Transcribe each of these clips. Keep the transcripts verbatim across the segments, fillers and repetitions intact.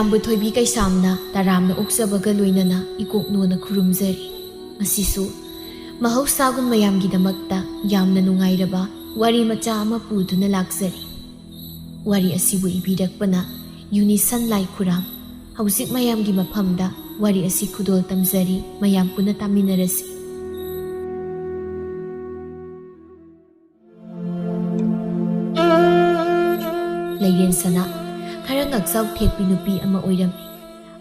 ꯃꯌꯥꯝꯕꯨ ꯊꯣꯏꯕꯤ ꯀꯩꯁꯥꯝꯅ ꯇꯔꯥꯝꯅ ꯑꯣꯛꯆꯕꯒ ꯂꯣꯏꯅꯅ ꯏꯀꯣꯛꯅꯣꯅ ꯈꯨꯔꯨꯝꯖꯔꯤ꯫ ꯉꯁꯤꯁꯨ ꯃꯍꯧꯁꯥꯒꯨꯝ ꯃꯌꯥꯝꯒꯤꯗꯃꯛꯇ ꯌꯥꯝꯅ ꯅꯨꯡꯉꯥꯏꯔꯕ ꯋꯥꯔꯤ ꯃꯆꯥ ꯑꯃ ꯄꯨꯗꯨꯅ ꯂꯥꯛꯆꯔꯤ꯫ ꯋꯥꯔꯤ ꯑꯁꯤꯕꯨ ꯏꯕꯤꯔꯛꯄꯅ ꯌꯨꯅꯤꯁꯟ ꯂꯥꯏꯈꯨꯔꯥꯝ꯫ ꯍꯧꯖꯤꯛ ꯃꯌꯥꯝꯒꯤ ꯃꯐꯝꯗ ꯋꯥꯔꯤ ꯑꯁꯤ ꯈꯨꯗꯣꯜ ꯇꯝꯖꯔꯤ, ꯃꯌꯥꯝ ꯄꯨꯟꯅ ꯇꯥꯃꯤꯟꯅꯔꯁꯤ꯫ ꯂꯩꯔꯦꯟ ꯁꯅꯥ ꯈꯔ ꯉꯥꯛꯆꯥꯎ ꯊꯦꯛꯄꯤ ꯅꯨꯄꯤ ꯑꯃ ꯑꯣꯏꯔꯝꯃꯤ꯫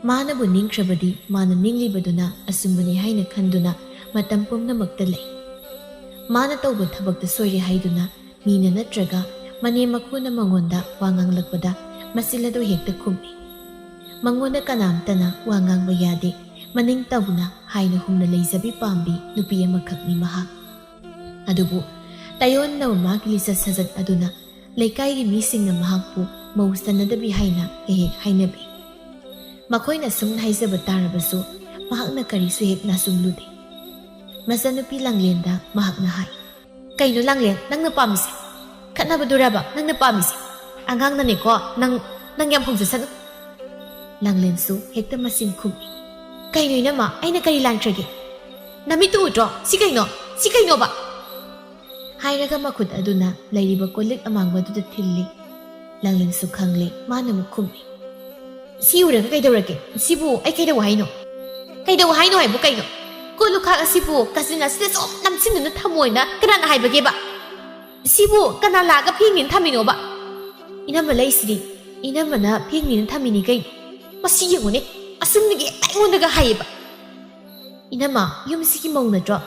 ꯃꯥꯅꯕꯨ ꯅꯤꯡꯈ꯭ꯔꯕꯗꯤ ꯃꯥꯅ ꯅꯤꯡꯂꯤꯕꯗꯨꯅ ꯑꯆꯨꯝꯕꯅꯤ ꯍꯥꯏꯅ ꯈꯟꯗꯨꯅ ꯃꯇꯝ ꯄꯨꯝꯅꯃꯛꯇ ꯂꯩ꯫ ꯃꯥꯅ ꯇꯧꯕ ꯊꯕꯛꯇ ꯁꯣꯏꯔꯦ ꯍꯥꯏꯗꯨꯅ ꯃꯤꯅ ꯅꯠꯇ꯭ꯔꯒ ꯃꯅꯦꯝ ꯃꯀꯨꯅ ꯃꯉꯣꯟꯗ ꯋꯥ ꯉꯥꯡꯂꯛꯄꯗ ꯃꯆꯤꯜ ꯑꯗꯨ ꯍꯦꯛꯇ ꯈꯨꯝꯃꯤ꯫ ꯃꯉꯣꯟꯗ ꯀꯅꯥꯝꯇꯅ ꯋꯥ ꯉꯥꯡꯕ ꯌꯥꯗꯦ, ꯃꯅꯤꯡ ꯇꯧꯅ ꯍꯥꯏꯅ ꯍꯨꯝꯅ ꯂꯩꯖꯕꯤ ꯄꯥꯝꯕꯤ ꯅꯨꯄꯤ ꯑꯃꯈꯛꯅꯤ ꯃꯍꯥꯛ꯫ ꯑꯗꯨꯕꯨ ꯇꯥꯏꯑꯣꯟꯅꯕ ꯃꯥꯒꯤ ꯂꯤꯆꯠ ꯁꯥꯖꯠ ꯑꯗꯨꯅ ꯂꯩꯀꯥꯏꯒꯤ ꯃꯤꯁꯤꯡꯅ ꯃꯍꯥꯛꯄꯨ ꯃꯧ ꯆꯟꯅꯗꯕꯤ ꯍꯥꯏꯅ ꯍꯦꯛ ꯍꯦꯛ ꯍꯥꯏꯅꯕꯤ꯫ ꯃꯈꯣꯏꯅ ꯁꯨꯝ ꯍꯥꯏꯖꯕ ꯇꯥꯔꯕꯁꯨ ꯃꯍꯥꯛꯅ ꯀꯔꯤꯁꯨ ꯍꯦꯛ ꯅꯥꯆꯨꯡꯂꯨꯗꯦ꯫ ꯃꯆꯟꯅꯨꯄꯤ ꯂꯥꯡꯂꯦꯟꯗ ꯃꯍꯥꯛꯅ ꯍꯥꯏ, "ꯀꯩꯅꯣ ꯂꯥꯡꯂꯦꯟ, ꯅꯪꯅ ꯄꯥꯝꯃꯤꯁꯦ? ꯈꯠꯅꯕꯗꯨꯔꯕ ꯅꯪꯅ ꯄꯥꯝꯃꯤꯁꯦ? ꯑꯉꯥꯡꯅꯅꯦꯀꯣ, ꯅꯪ, ꯅꯪ ꯌꯥꯝ ꯍꯧꯖꯁꯅꯨ꯫" ꯂꯥꯡꯂꯦꯟꯁꯨ ꯍꯦꯛꯇ ꯃꯆꯤꯟ ꯈꯨꯝꯃꯤ꯫ "ꯀꯩꯅꯣ ꯏꯅꯝꯃ, ꯑꯩꯅ ꯀꯔꯤ ꯂꯥꯟꯈ꯭ꯔꯒꯦ? ꯅꯃꯤꯠꯇꯨ ꯎꯗ꯭ꯔꯣ? ꯁꯤ ꯀꯩꯅꯣ? ꯁꯤ ꯀꯩꯅꯣꯕ?" ꯍꯥꯏꯔꯒ ꯃꯈꯨꯠ ꯑꯗꯨꯅ ꯂꯩꯔꯤꯕ ꯀꯣꯜꯂꯤꯛ ꯑꯃꯥꯡꯕꯗꯨꯗ ꯊꯤꯜꯂꯤ꯫ ꯂꯥꯡꯂꯦꯟꯁꯨ ꯈꯪꯂꯦ, ꯃꯥꯅ ꯑꯃꯨꯛ ꯈꯨꯝꯃꯤ꯫ "ꯁꯤ ꯎꯔꯒ ꯀꯩꯗꯧꯔꯒꯦ? ꯁꯤꯕꯨ ꯑꯩ ꯀꯩꯗꯧ ꯍꯥꯏꯅꯣ?" "ꯀꯩꯗꯧ ꯍꯥꯏꯅꯣ ꯍꯥꯏꯕꯨ ꯀꯩꯅꯣ? ꯀꯣꯜ ꯂꯨꯈꯥꯛ ꯑꯁꯤꯕꯨ ꯀꯥꯆꯤꯟ ꯑꯁꯤꯗ ꯁꯨꯝ ꯅꯝꯁꯤꯟꯗꯨꯅ ꯊꯝꯃꯣꯅ ꯀꯅꯥꯅ ꯍꯥꯏꯕꯒꯦꯕ? ꯁꯤꯕꯨ ꯀꯅꯥ ꯂꯥꯛꯑꯒ ꯐꯦꯡꯅꯤꯅ ꯊꯝꯃꯤꯅꯣꯕ?" "ꯏꯅꯝꯃ ꯂꯩꯁꯤꯗꯤ, ꯏꯅꯝꯃꯅ ꯐꯦꯡꯅꯤꯅ ꯊꯝꯃꯤꯅꯤ ꯀꯩꯅꯣ꯫ ꯃꯁꯤ ꯌꯦꯡꯉꯨꯅꯦ, ꯑꯁꯨꯝꯅꯒꯤ ꯍꯦꯛꯇ ꯑꯩꯉꯣꯟꯗꯒ ꯍꯥꯏꯌꯦꯕ꯫" "ꯏꯅꯝꯃ, ꯌꯨꯝꯁꯤꯒꯤ ꯃꯧ ꯅꯠꯇ꯭ꯔꯣ?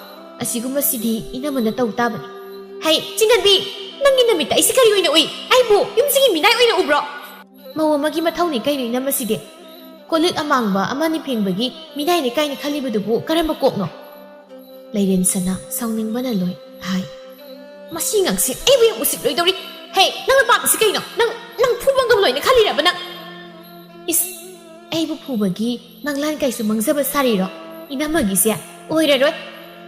ꯑꯁꯤꯒꯨꯝꯕꯁꯤꯗꯤ ꯏꯅꯝꯃꯅ ꯇꯧ ꯇꯥꯕꯅꯤ꯫" "ꯍꯩ, ꯆꯤꯡꯒꯟꯕꯤ, ꯅꯪꯒꯤ ꯅꯃꯤꯠꯇ ꯑꯩꯁꯤ ꯀꯔꯤ ꯑꯣꯏꯅ ꯎꯏ? ꯑꯩꯕꯨ ꯌꯨꯝꯁꯤꯒꯤ ꯃꯤꯅꯥꯏ ꯑꯣꯏꯅ ꯎꯕ꯭ꯔꯣ? ꯃꯧ ꯑꯃꯒꯤ ꯃꯊꯧꯅꯤ ꯀꯩꯅꯣ ꯏꯅꯝꯃꯁꯤꯗꯤ꯫ ꯀꯣꯜꯂꯤꯛ ꯑꯃꯥꯡꯕ ꯑꯃꯅꯤ ꯐꯦꯡꯕꯒꯤ ꯃꯤꯅꯥꯏꯅꯤ ꯀꯥꯏꯅ ꯈꯜꯂꯤꯕꯗꯨꯕꯨ ꯀꯔꯝꯕ ꯀꯣꯛꯅꯣ?" ꯂꯩꯔꯦꯟ ꯁꯅꯥ ꯁꯥꯎꯅꯤꯡꯕꯅ ꯂꯣꯏ ꯍꯥꯏ꯫ "ꯃꯁꯤ ꯉꯥꯡꯁꯤ ꯑꯩꯕꯨ ꯌꯥꯝ ꯎꯁꯤꯠꯂꯣꯏꯗꯧꯔꯤ꯫ ꯍꯦ, ꯅꯪꯅ ꯄꯥꯝꯃꯤꯁꯤ ꯀꯩꯅꯣ? ꯅꯪ, ꯅꯪ ꯐꯨꯕ ꯉꯝꯂꯣꯏꯅ ꯈꯜꯂꯤꯔꯕ ꯅꯪ?" "ꯏꯁ, ꯑꯩꯕꯨ ꯐꯨꯕꯒꯤ ꯃꯪꯂꯥꯟ ꯀꯥꯏꯁꯨ ꯃꯪꯖꯕ ꯁꯥꯔꯤꯔꯣ? ꯏꯅꯝꯃꯒꯤꯁꯦ ꯑꯣꯏꯔꯔꯣꯏ꯫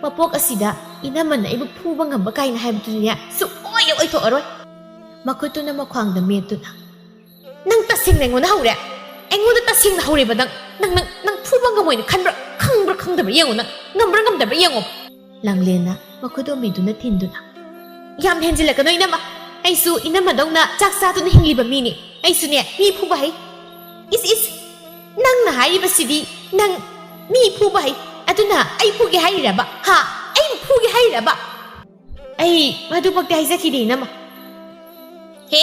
ꯃꯄꯣꯛ ꯑꯁꯤꯗ ꯏꯅꯝꯃꯅ ꯑꯩꯕꯨ ꯐꯨꯕ ꯉꯝꯕ ꯀꯥꯏꯅ ꯍꯥꯏꯕꯗꯨꯅꯦ ꯁꯨꯛꯑꯣꯏ ꯑꯣꯏꯊꯣꯛꯑꯔꯣꯏ꯫" ꯃꯈꯨꯠꯇꯨꯅ ꯃꯈ꯭ꯋꯥꯡꯗ ꯃꯦꯠꯇꯨꯅ, "ꯅꯪ ꯇꯁꯦꯡꯅ ꯑꯩꯉꯣꯟꯗ ꯍꯧꯔꯦ? ꯑꯩꯉꯣꯟꯗ ꯇꯁꯦꯡꯅ ꯍꯧꯔꯦꯕ ꯅꯪ꯫ ꯅꯪ, ꯅꯪ, ꯅꯪ ꯐꯨꯕ ꯉꯝꯃꯣꯏꯅ ꯈꯟꯕ꯭ꯔꯥ? ꯈꯪꯕ꯭ꯔꯥ ꯈꯪꯗꯕ꯭ꯔꯥ ꯌꯦꯡꯉꯣ ꯅꯪ꯫ ꯉꯝꯕ꯭ꯔꯥ ꯉꯝꯗꯕ꯭ꯔꯥ ꯌꯦꯡꯉꯣ꯫ ꯂꯥꯡꯂꯦꯟꯅ ꯃꯈꯨꯠ ꯑꯣꯝꯕꯤꯗꯨꯅ ꯊꯤꯟꯗꯨꯅ, "ꯌꯥꯝ ꯍꯦꯟꯖꯤꯜꯂꯛꯀꯅꯣ ꯏꯅꯝꯃ꯫ ꯑꯩꯁꯨ ꯏꯅꯝꯃꯗꯧꯅ ꯆꯥꯛ ꯆꯥꯗꯨꯅ ꯍꯤꯡꯂꯤꯕ ꯃꯤꯅꯤ꯫ ꯑꯩꯁꯨꯅꯦ ꯃꯤ ꯐꯨꯕ ꯍꯩ꯫ ꯏꯁ ꯏꯁ, ꯅꯪꯅ ꯍꯥꯏꯔꯤꯕꯁꯤꯗꯤ ꯅꯪ ꯃꯤ ꯐꯨꯕ ꯍꯩ, ꯑꯗꯨꯅ ꯑꯩ ꯐꯨꯒꯦ ꯍꯥꯏꯔꯤꯔꯕ? ꯍꯥ? ꯑꯩꯕꯨ ꯐꯨꯒꯦ ꯍꯥꯏꯔꯤꯔꯕ?" "ꯑꯩ ꯃꯗꯨꯃꯛꯇꯤ ꯍꯥꯏꯖꯈꯤꯗꯦ ꯏꯅꯝꯃ꯫" "ꯍꯦ,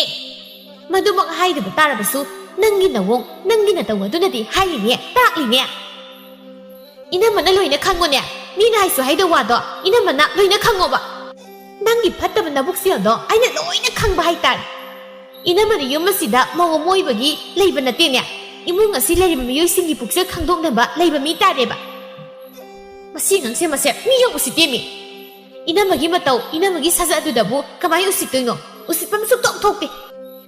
ꯃꯗꯨꯃꯛ ꯍꯥꯏꯗꯕ ꯇꯥꯔꯕꯁꯨ ꯅꯪꯒꯤ ꯅꯋꯣꯡ, ꯅꯪꯒꯤ ꯅꯇꯧ ꯑꯗꯨꯅꯗꯤ ꯍꯥꯏꯔꯤꯅꯦ, ꯇꯥꯛꯂꯤꯅꯦ꯫ ꯏꯅꯝꯃꯅ ꯂꯣꯏꯅ ꯈꯪꯉꯣꯅꯦ꯫ ꯃꯤꯅ ꯍꯥꯏꯁꯨ ꯍꯥꯏꯗ ꯋꯥꯗꯣ ꯏꯅꯝꯃꯅ ꯂꯣꯏꯅ ꯈꯪꯉꯣꯕ꯫ ꯅꯪꯒꯤ ꯐꯠꯇꯕ ꯅꯕꯨꯛꯆꯦꯜꯗꯣ ꯑꯩꯅ ꯂꯣꯏꯅ ꯈꯪꯕ ꯍꯥꯏꯇꯥꯔꯦ꯫ ꯏꯅꯝꯃꯗꯤ ꯌꯨꯝ ꯑꯁꯤꯗ ꯃꯧ ꯑꯃ ꯑꯣꯏꯕꯒꯤ ꯂꯩꯕ ꯅꯠꯇꯦꯅꯦ꯫ ꯏꯃꯨꯡ ꯑꯁꯤ ꯂꯩꯔꯤꯕ ꯃꯤꯑꯣꯏꯁꯤꯡꯒꯤ ꯄꯨꯛꯆꯦꯜ ꯈꯪꯗꯣꯛꯅꯕ ꯂꯩꯕ ꯃꯤ ꯇꯥꯔꯦꯕ꯫ ꯃꯁꯤ ꯑꯉꯥꯡꯁꯦ ꯃꯁꯦ ꯃꯤ ꯌꯥꯝ ꯎꯁꯤꯠꯇꯦꯃꯤ꯫ ꯏꯅꯝꯃꯒꯤ ꯃꯇꯧ, ꯏꯅꯝꯃꯒꯤ ꯁꯥꯖꯠ ꯑꯗꯨꯗꯕꯨ ꯀꯃꯥꯏꯅ ꯎꯁꯤꯠꯇꯣꯏꯅꯣ? ꯎꯁꯤꯠꯄ ꯑꯃ ꯁꯨꯛꯊꯣꯛ ꯊꯣꯛꯇꯦ꯫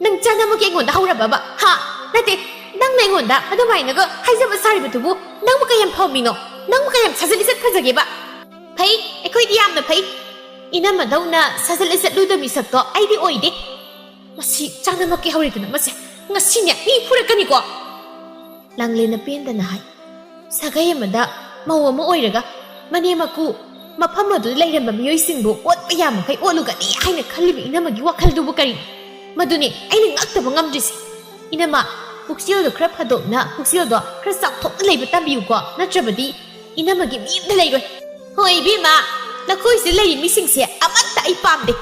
ꯅꯪ ꯆꯥꯅꯃꯛꯀꯤ ꯑꯩꯉꯣꯟꯗ ꯍꯧꯔꯕꯕ? ꯍꯥ? ꯅꯠꯇꯦ, ꯅꯪꯅ ꯑꯩꯉꯣꯟꯗ ꯑꯗꯨꯃꯥꯏꯅꯒ ꯍꯥꯏꯖꯕ ꯁꯥꯔꯤꯕꯗꯨꯕꯨ ꯅꯪꯕꯨ ꯀꯌꯥꯝ ꯐꯕ ꯃꯤꯅꯣ? ꯅꯪꯕꯨ ꯀꯌꯥꯝ ꯁꯥꯖꯠ ꯂꯤꯆꯠ ꯐꯖꯒꯦꯕ? ꯐꯩ, ꯑꯩꯈꯣꯏꯗꯤ ꯌꯥꯝꯅ ꯐꯩ꯫ ꯏꯅꯝꯃꯗꯧꯅ ꯁꯥꯖꯠ ꯂꯤꯆꯠ ꯂꯨꯗꯕ ꯃꯤꯁꯛꯇꯣ ꯑꯩꯗꯤ ꯑꯣꯏꯗꯦ꯫ ꯃꯁꯤ ꯆꯥꯅꯃꯛꯀꯤ ꯍꯧꯔꯦꯗꯅ ꯃꯁꯦ꯫ ꯉꯁꯤꯅꯦ ꯃꯤ ꯐꯨꯔꯛꯀꯅꯤꯀꯣ꯫ ꯂꯥꯡꯂꯦꯟꯅ ꯄꯦꯟꯗꯅ ꯍꯥꯏ꯫ ꯁꯥꯒꯩ ꯑꯃꯗ ꯃꯧ ꯑꯃ ꯑꯣꯏꯔꯒ ꯃꯅꯦꯝ ꯃꯀꯨ ꯃꯐꯝ ꯑꯗꯨꯗ ꯂꯩꯔꯝꯕ ꯃꯤꯑꯣꯏꯁꯤꯡꯕꯨ ꯑꯣꯠꯄ ꯌꯥꯃꯈꯩ ꯑꯣꯠꯂꯨꯒꯅꯤ ꯍꯥꯏꯅ ꯈꯜꯂꯤꯕ ꯏꯅꯝꯃꯒꯤ ꯋꯥꯈꯜꯗꯨꯕꯨ ꯀꯔꯤꯅꯣ? ꯃꯗꯨꯅꯤ ꯑꯩꯅ ꯉꯛꯇꯕ ꯉꯝꯗ꯭ꯔꯤꯁꯦ꯫ ꯏꯅꯝꯃ, ꯄꯨꯛꯆꯦꯜꯗꯣ ꯈꯔ ꯐꯥꯗꯣꯛꯅ, ꯄꯨꯛꯆꯦꯜꯗꯣ ꯈꯔ ꯆꯥꯎꯊꯣꯛꯅ ꯂꯩꯕ ꯇꯝꯕꯤꯌꯨꯀꯣ, ꯅꯠꯇ꯭ꯔꯕꯗꯤ ꯏꯅꯝꯃꯒꯤ ꯃꯤ ꯑꯝꯇ ꯂꯩꯔꯣꯏ꯫ ꯍꯣꯏ ꯏꯕꯦꯝꯃ, ꯅꯈꯣꯏꯁꯤꯗ ꯂꯩꯔꯤ ꯃꯤꯁꯤꯡꯁꯦ ꯑꯃꯠꯇ ꯑꯩ ꯄꯥꯝꯗꯦ꯫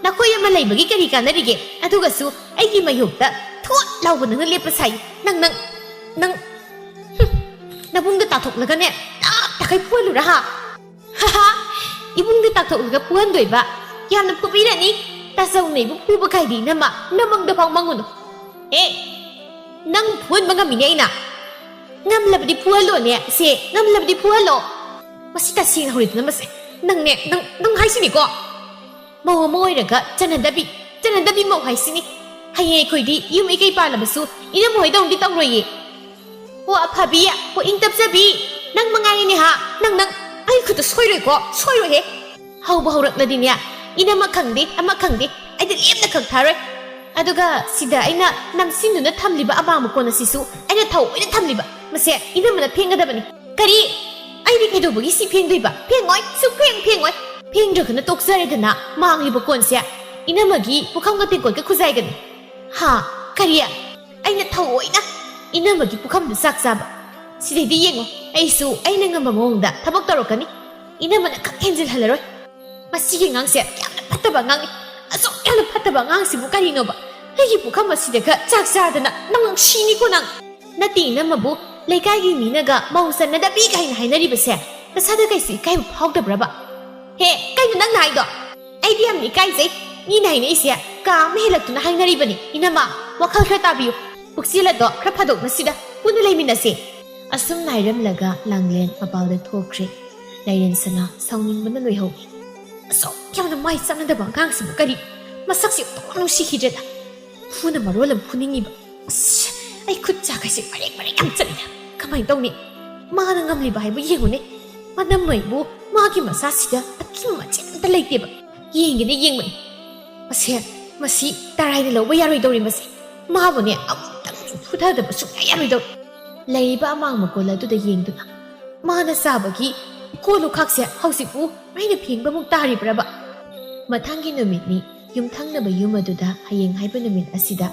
ꯅꯈꯣꯏ ꯑꯃ ꯂꯩꯕꯒꯤ ꯀꯔꯤ ꯀꯥꯟꯅꯔꯤꯒꯦ? ꯑꯗꯨꯒꯁꯨ ꯑꯩꯒꯤ ꯃꯥꯌꯣꯛꯇ ꯊꯣꯠ ꯂꯥꯎꯕ ꯅꯪꯅ ꯂꯦꯞꯄ ꯁꯥꯏ꯫ ꯅꯪ, ꯅꯪ, ꯅꯪ, ꯍꯨꯝ, ꯅꯕꯨꯡꯗ ꯇꯥꯊꯣꯛꯂꯒꯅꯦ, ꯇꯥꯞ ꯇꯥꯈꯩ ꯐꯨꯍꯜꯂꯨꯔꯥ ꯍꯥ? ꯍꯥ ꯍꯥ, ꯏꯕꯨꯡꯗ ꯇꯥꯊꯣꯛꯂꯒ ꯐꯨꯍꯟꯗꯣꯏꯕ? ꯌꯥꯝꯅ ꯐꯨꯕꯤꯔꯅꯤ꯫ ꯇꯥꯖꯧꯅ ꯏꯕꯨꯡ ꯐꯨꯕ ꯀꯥꯏꯗꯤ ꯏꯅꯝꯃ, ꯅꯃꯪꯗ ꯐꯥꯎ ꯃꯪꯉꯨꯅꯨ꯫ ꯑꯦ, ꯅꯪ ꯐꯨꯍꯟꯕ ꯉꯝꯃꯤꯅꯦ ꯑꯩꯅ꯫ ꯉꯝꯂꯕꯗꯤ ꯐꯨꯍꯜꯂꯣꯅꯦ, ꯁꯦ, ꯉꯝꯂꯕꯗꯤ ꯐꯨꯍꯜꯂꯣ꯫ ꯃꯁꯤ ꯇꯁꯦꯡꯅ ꯍꯧꯔꯦꯗꯅ ꯃꯁꯦ꯫ ꯅꯪꯅꯦ, ꯅꯪ, ꯅꯪ ꯍꯥꯏꯁꯤꯅꯤꯀꯣ꯫ ꯃꯧ ꯑꯃ ꯑꯣꯏꯔꯒ ꯆꯠꯅꯗꯕꯤ, ꯆꯠꯅꯗꯕꯤ ꯃꯧ ꯍꯥꯏꯁꯤꯅꯤ꯫ ꯍꯌꯦꯡ ꯑꯩꯈꯣꯏꯗꯤ ꯌꯨꯝ ꯏꯀꯩ ꯄꯥꯜꯂꯕꯁꯨ ꯏꯅꯝꯃ ꯍꯣꯏꯗꯧꯅꯗꯤ ꯇꯧꯔꯣꯏꯌꯦ꯫ ꯍꯣ ꯑꯐꯕꯤ, ꯍꯣ ꯏꯪ ꯇꯞꯆꯕꯤ, ꯅꯪ ꯃꯉꯥꯏꯔꯦꯅꯦ ꯍꯥ? ꯅꯪ, ꯅꯪ, ꯑꯩ ꯈꯨꯠꯇ ꯁꯣꯏꯔꯣꯏꯀꯣ, ꯁꯣꯏꯔꯣꯏꯍꯦ꯫ ꯍꯧꯕ ꯍꯧꯔꯛꯂꯗꯤꯅꯦ, ꯏꯅꯝꯃ ꯈꯪꯗꯦ, ꯑꯃ ꯈꯪꯗꯦ, ꯑꯩꯗꯤ ꯂꯦꯝꯅ ꯈꯛ ꯊꯥꯔꯣꯏ꯫ ꯑꯗꯨꯒ ꯁꯤꯗ ꯑꯩꯅ ꯅꯝꯁꯤꯟꯗꯨꯅ ꯊꯝꯂꯤꯕ ꯑꯃꯥꯡꯕ ꯀꯣꯟ ꯑꯁꯤꯁꯨ ꯑꯩꯅ ꯊꯑꯣꯏꯅ ꯊꯝꯂꯤꯕ꯫ ꯃꯁꯦ ꯏꯅꯝꯃꯅ ꯐꯦꯡꯒꯗꯕꯅꯤ꯫ ꯀꯔꯤ? ꯑꯩꯗꯤ ꯀꯩꯗꯧꯕꯒꯤ ꯁꯤ ꯐꯦꯡꯗꯣꯏꯕ? ꯐꯦꯡꯉꯣꯏ, ꯁꯨꯛꯐꯦꯡ ꯐꯦꯡꯉꯣꯏ꯫ ꯐꯦꯡꯗ꯭ꯔꯒꯅ ꯇꯣꯛꯆꯔꯦꯗꯅ, ꯃꯥꯡꯂꯤꯕ ꯀꯣꯟꯁꯦ ꯏꯅꯝꯃꯒꯤ ꯄꯨꯈꯝꯒ ꯇꯦꯡꯀꯣꯠꯀ ꯈꯨꯖꯥꯏꯒꯅꯤ꯫ ꯍꯥ? ꯀꯔꯤ? ꯑꯩꯅ ꯊꯑꯣꯏꯅ ꯏꯅꯝꯃꯒꯤ ꯄꯨꯈꯝꯗ ꯆꯥꯛ ꯆꯥꯕ? ꯁꯤꯗꯩꯗꯤ ꯌꯦꯡꯉꯣ, ꯑꯩꯁꯨ ꯑꯩꯅ ꯉꯝꯕ ꯃꯑꯣꯡꯗ ꯊꯕꯛ ꯇꯧꯔꯛꯀꯅꯤ꯫ ꯏꯅꯝꯃꯅ ꯈꯛ ꯍꯦꯟꯖꯤꯜꯍꯜꯂꯔꯣꯏ꯫ ꯃꯁꯤꯒꯤ ꯑꯉꯥꯡꯁꯦ ꯌꯥꯝꯅ ꯐꯠꯇꯕ ꯑꯉꯥꯡꯅꯤ꯫ ꯑꯁꯨꯛ ꯌꯥꯝꯅ ꯐꯠꯇꯕ ꯑꯉꯥꯡꯁꯤꯕꯨ ꯀꯔꯤꯅꯣꯕ? ꯑꯩꯒꯤ ꯄꯨꯈꯝ ꯑꯁꯤꯗꯒ ꯆꯥꯛ ꯆꯥꯗꯅ ꯅꯪ ꯁꯤꯅꯤꯀꯣ ꯅꯪ꯫ ꯅꯠꯇꯦ ꯏꯅꯝꯃꯕꯨ, ꯂꯩꯀꯥꯏꯒꯤ ꯃꯤꯅꯒ ꯃꯧ ꯆꯠꯅꯗꯕꯤ ꯀꯥꯏꯅ ꯍꯥꯏꯅꯔꯤꯕꯁꯦ ꯅꯁꯥꯗ ꯀꯩꯁꯨ ꯏꯀꯥꯏꯕ ꯐꯥꯎꯗꯕ꯭ꯔꯕ? ꯍꯦ, ꯀꯩꯅꯣ ꯅꯪꯅ ꯍꯥꯏꯗꯣ? ꯑꯩꯗꯤ ꯌꯥꯝꯅ ꯏꯀꯥꯏꯖꯩ꯫ ꯃꯤꯅ ꯍꯥꯏꯅꯩꯁꯦ ꯀꯥ ꯑꯃ ꯍꯦꯜꯂꯛꯇꯨꯅ ꯍꯥꯏꯅꯔꯤꯕꯅꯤ꯫ ꯏꯅꯝꯃ, ꯋꯥꯈꯜ ꯈꯔ ꯇꯥꯕꯤꯌꯨ꯫ ꯄꯨꯛꯆꯦꯜ ꯑꯗꯣ ꯈꯔ ꯐꯥꯗꯣꯛꯅꯁꯤꯗ, ꯄꯨꯟꯅ ꯂꯩꯃꯤꯟꯅꯁꯦ꯫ ꯑꯁꯨꯝꯅ ꯍꯥꯏꯔꯝꯂꯒ ꯂꯥꯡꯂꯦꯟ ꯃꯄꯥꯜꯗ ꯊꯣꯛꯈ꯭ꯔꯦ꯫ ꯂꯩꯔꯦꯟ ꯁꯅꯥ ꯁꯥꯎꯅꯤꯡꯕꯅ ꯂꯣꯏꯍꯧꯏ꯫ ꯑꯁꯨꯛ ꯌꯥꯝꯅ ꯃꯥꯏ ꯆꯥꯟꯅꯗꯕ ꯑꯉꯥꯡꯁꯤꯕꯨ ꯀꯔꯤ? ꯃꯁꯛꯁꯤ ꯑꯃꯨꯛꯇꯪ ꯅꯨꯡꯁꯤꯈꯤꯗ꯭ꯔꯦꯗ꯫ ꯐꯨꯅ ꯃꯔꯣꯜ ꯑꯃ ꯐꯨꯅꯤꯡꯉꯤꯕ꯫ ꯑꯁ, ꯑꯩ ꯈꯨꯠ ꯆꯥꯛ ꯍꯥꯏꯁꯦ ꯃꯔꯦꯡ ꯃꯔꯦꯡ ꯌꯥꯝ ꯆꯠꯂꯤꯗ꯫ ꯀꯃꯥꯏꯅ ꯇꯧꯅꯤ? ꯃꯥꯅ ꯉꯝꯂꯤꯕ ꯍꯥꯏꯕꯨ ꯌꯦꯡꯉꯨꯅꯦ꯫ ꯃꯅꯝꯃꯩꯕꯨ ꯃꯥꯒꯤ ꯃꯁꯥꯁꯤꯗ ꯑꯊꯤꯡꯕ ꯃꯆꯦꯠ ꯑꯝꯇ ꯂꯩꯇꯦꯕ꯫ ꯌꯦꯡꯒꯦꯅꯦ ꯌꯦꯡꯕꯅꯤ꯫ ꯃꯁꯦ, ꯃꯁꯤ ꯇꯔꯥꯏꯅ ꯂꯧꯕ ꯌꯥꯔꯣꯏꯗꯧꯔꯤ ꯃꯁꯦ꯫ ꯃꯥꯕꯨꯅꯦ ꯑꯃꯨꯛꯇꯪ ꯐꯨꯊꯗꯕ ꯁꯨꯡꯌꯥ ꯌꯥꯔꯣꯏꯗꯧꯔꯤ꯫ ꯂꯩꯔꯤꯕ ꯑꯃꯥꯡ ꯃꯀꯣꯜ ꯑꯗꯨꯗ ꯌꯦꯡꯗꯨꯅ, ꯃꯥꯅ ꯆꯥꯕꯒꯤ ꯀꯣꯜ ꯂꯨꯈꯥꯛꯁꯦ ꯍꯧꯖꯤꯛꯄꯨ ꯑꯩꯅ ꯐꯦꯡꯕꯃꯨꯛ ꯇꯥꯔꯤꯕ꯭ꯔꯕ? ꯃꯊꯪꯒꯤ ꯅꯨꯃꯤꯠꯅꯤ꯫ ꯌꯨꯝꯊꯪꯅꯕ ꯌꯨꯝ ꯑꯗꯨꯗ ꯍꯌꯦꯡ ꯍꯥꯏꯕ ꯅꯨꯃꯤꯠ ꯑꯁꯤꯗ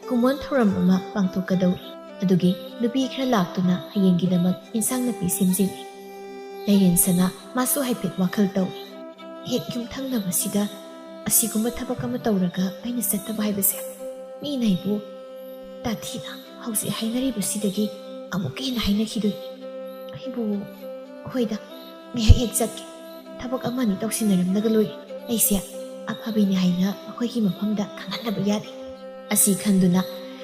ꯀꯨꯝꯑꯣꯟ ꯊꯧꯔꯝ ꯑꯃ ꯄꯥꯡꯊꯣꯛꯀꯗꯧꯔꯤ꯫ ꯑꯗꯨꯒꯤ ꯅꯨꯄꯤ ꯈꯔ ꯂꯥꯛꯇꯨꯅ ꯍꯌꯦꯡꯒꯤꯗꯃꯛ ꯏꯟꯁꯥꯡ ꯅꯥꯄꯤ ꯁꯦꯝꯖꯤꯜꯂꯤ꯫ ꯂꯩꯔꯦꯟ ꯁꯅꯥ ꯃꯥꯁꯨ ꯍꯥꯏꯐꯦꯠ ꯋꯥꯈꯜ ꯇꯧꯏ꯫ ꯍꯦꯛ ꯌꯨꯝꯊꯪꯅꯕꯁꯤꯗ ꯑꯁꯤꯒꯨꯝꯕ ꯊꯕꯛ ꯑꯃ ꯇꯧꯔꯒ ꯑꯩꯅ ꯆꯠꯇꯕ ꯍꯥꯏꯕꯁꯦ, ꯃꯤꯅ ꯑꯩꯕꯨ ꯇꯥꯊꯤꯅ ꯍꯧꯖꯤꯛ ꯍꯥꯏꯅꯔꯤꯕꯁꯤꯗꯒꯤ ꯑꯃꯨꯛꯀ ꯍꯦꯟꯅ ꯍꯥꯏꯅꯈꯤꯗꯣꯏꯅꯤ꯫ ꯑꯩꯕꯨ, ꯍꯣꯏꯗ, ꯉꯥꯏꯍꯥꯛ ꯍꯦꯛ ꯆꯠꯀꯦ꯫ ꯊꯕꯛ ꯑꯃ ꯑꯅꯤ ꯇꯧꯁꯤꯟꯅꯔꯝꯂꯒ ꯂꯣꯏꯔꯦ꯫ ꯑꯩꯁꯦ ꯑꯐꯕꯤꯅꯤ ꯍꯥꯏꯅ ꯃꯈꯣꯏꯒꯤ ꯃꯐꯝꯗ ꯈꯪꯍꯟꯗꯕ ꯌꯥꯗꯦ꯫ ꯑꯁꯤ ꯈꯟꯗꯨꯅ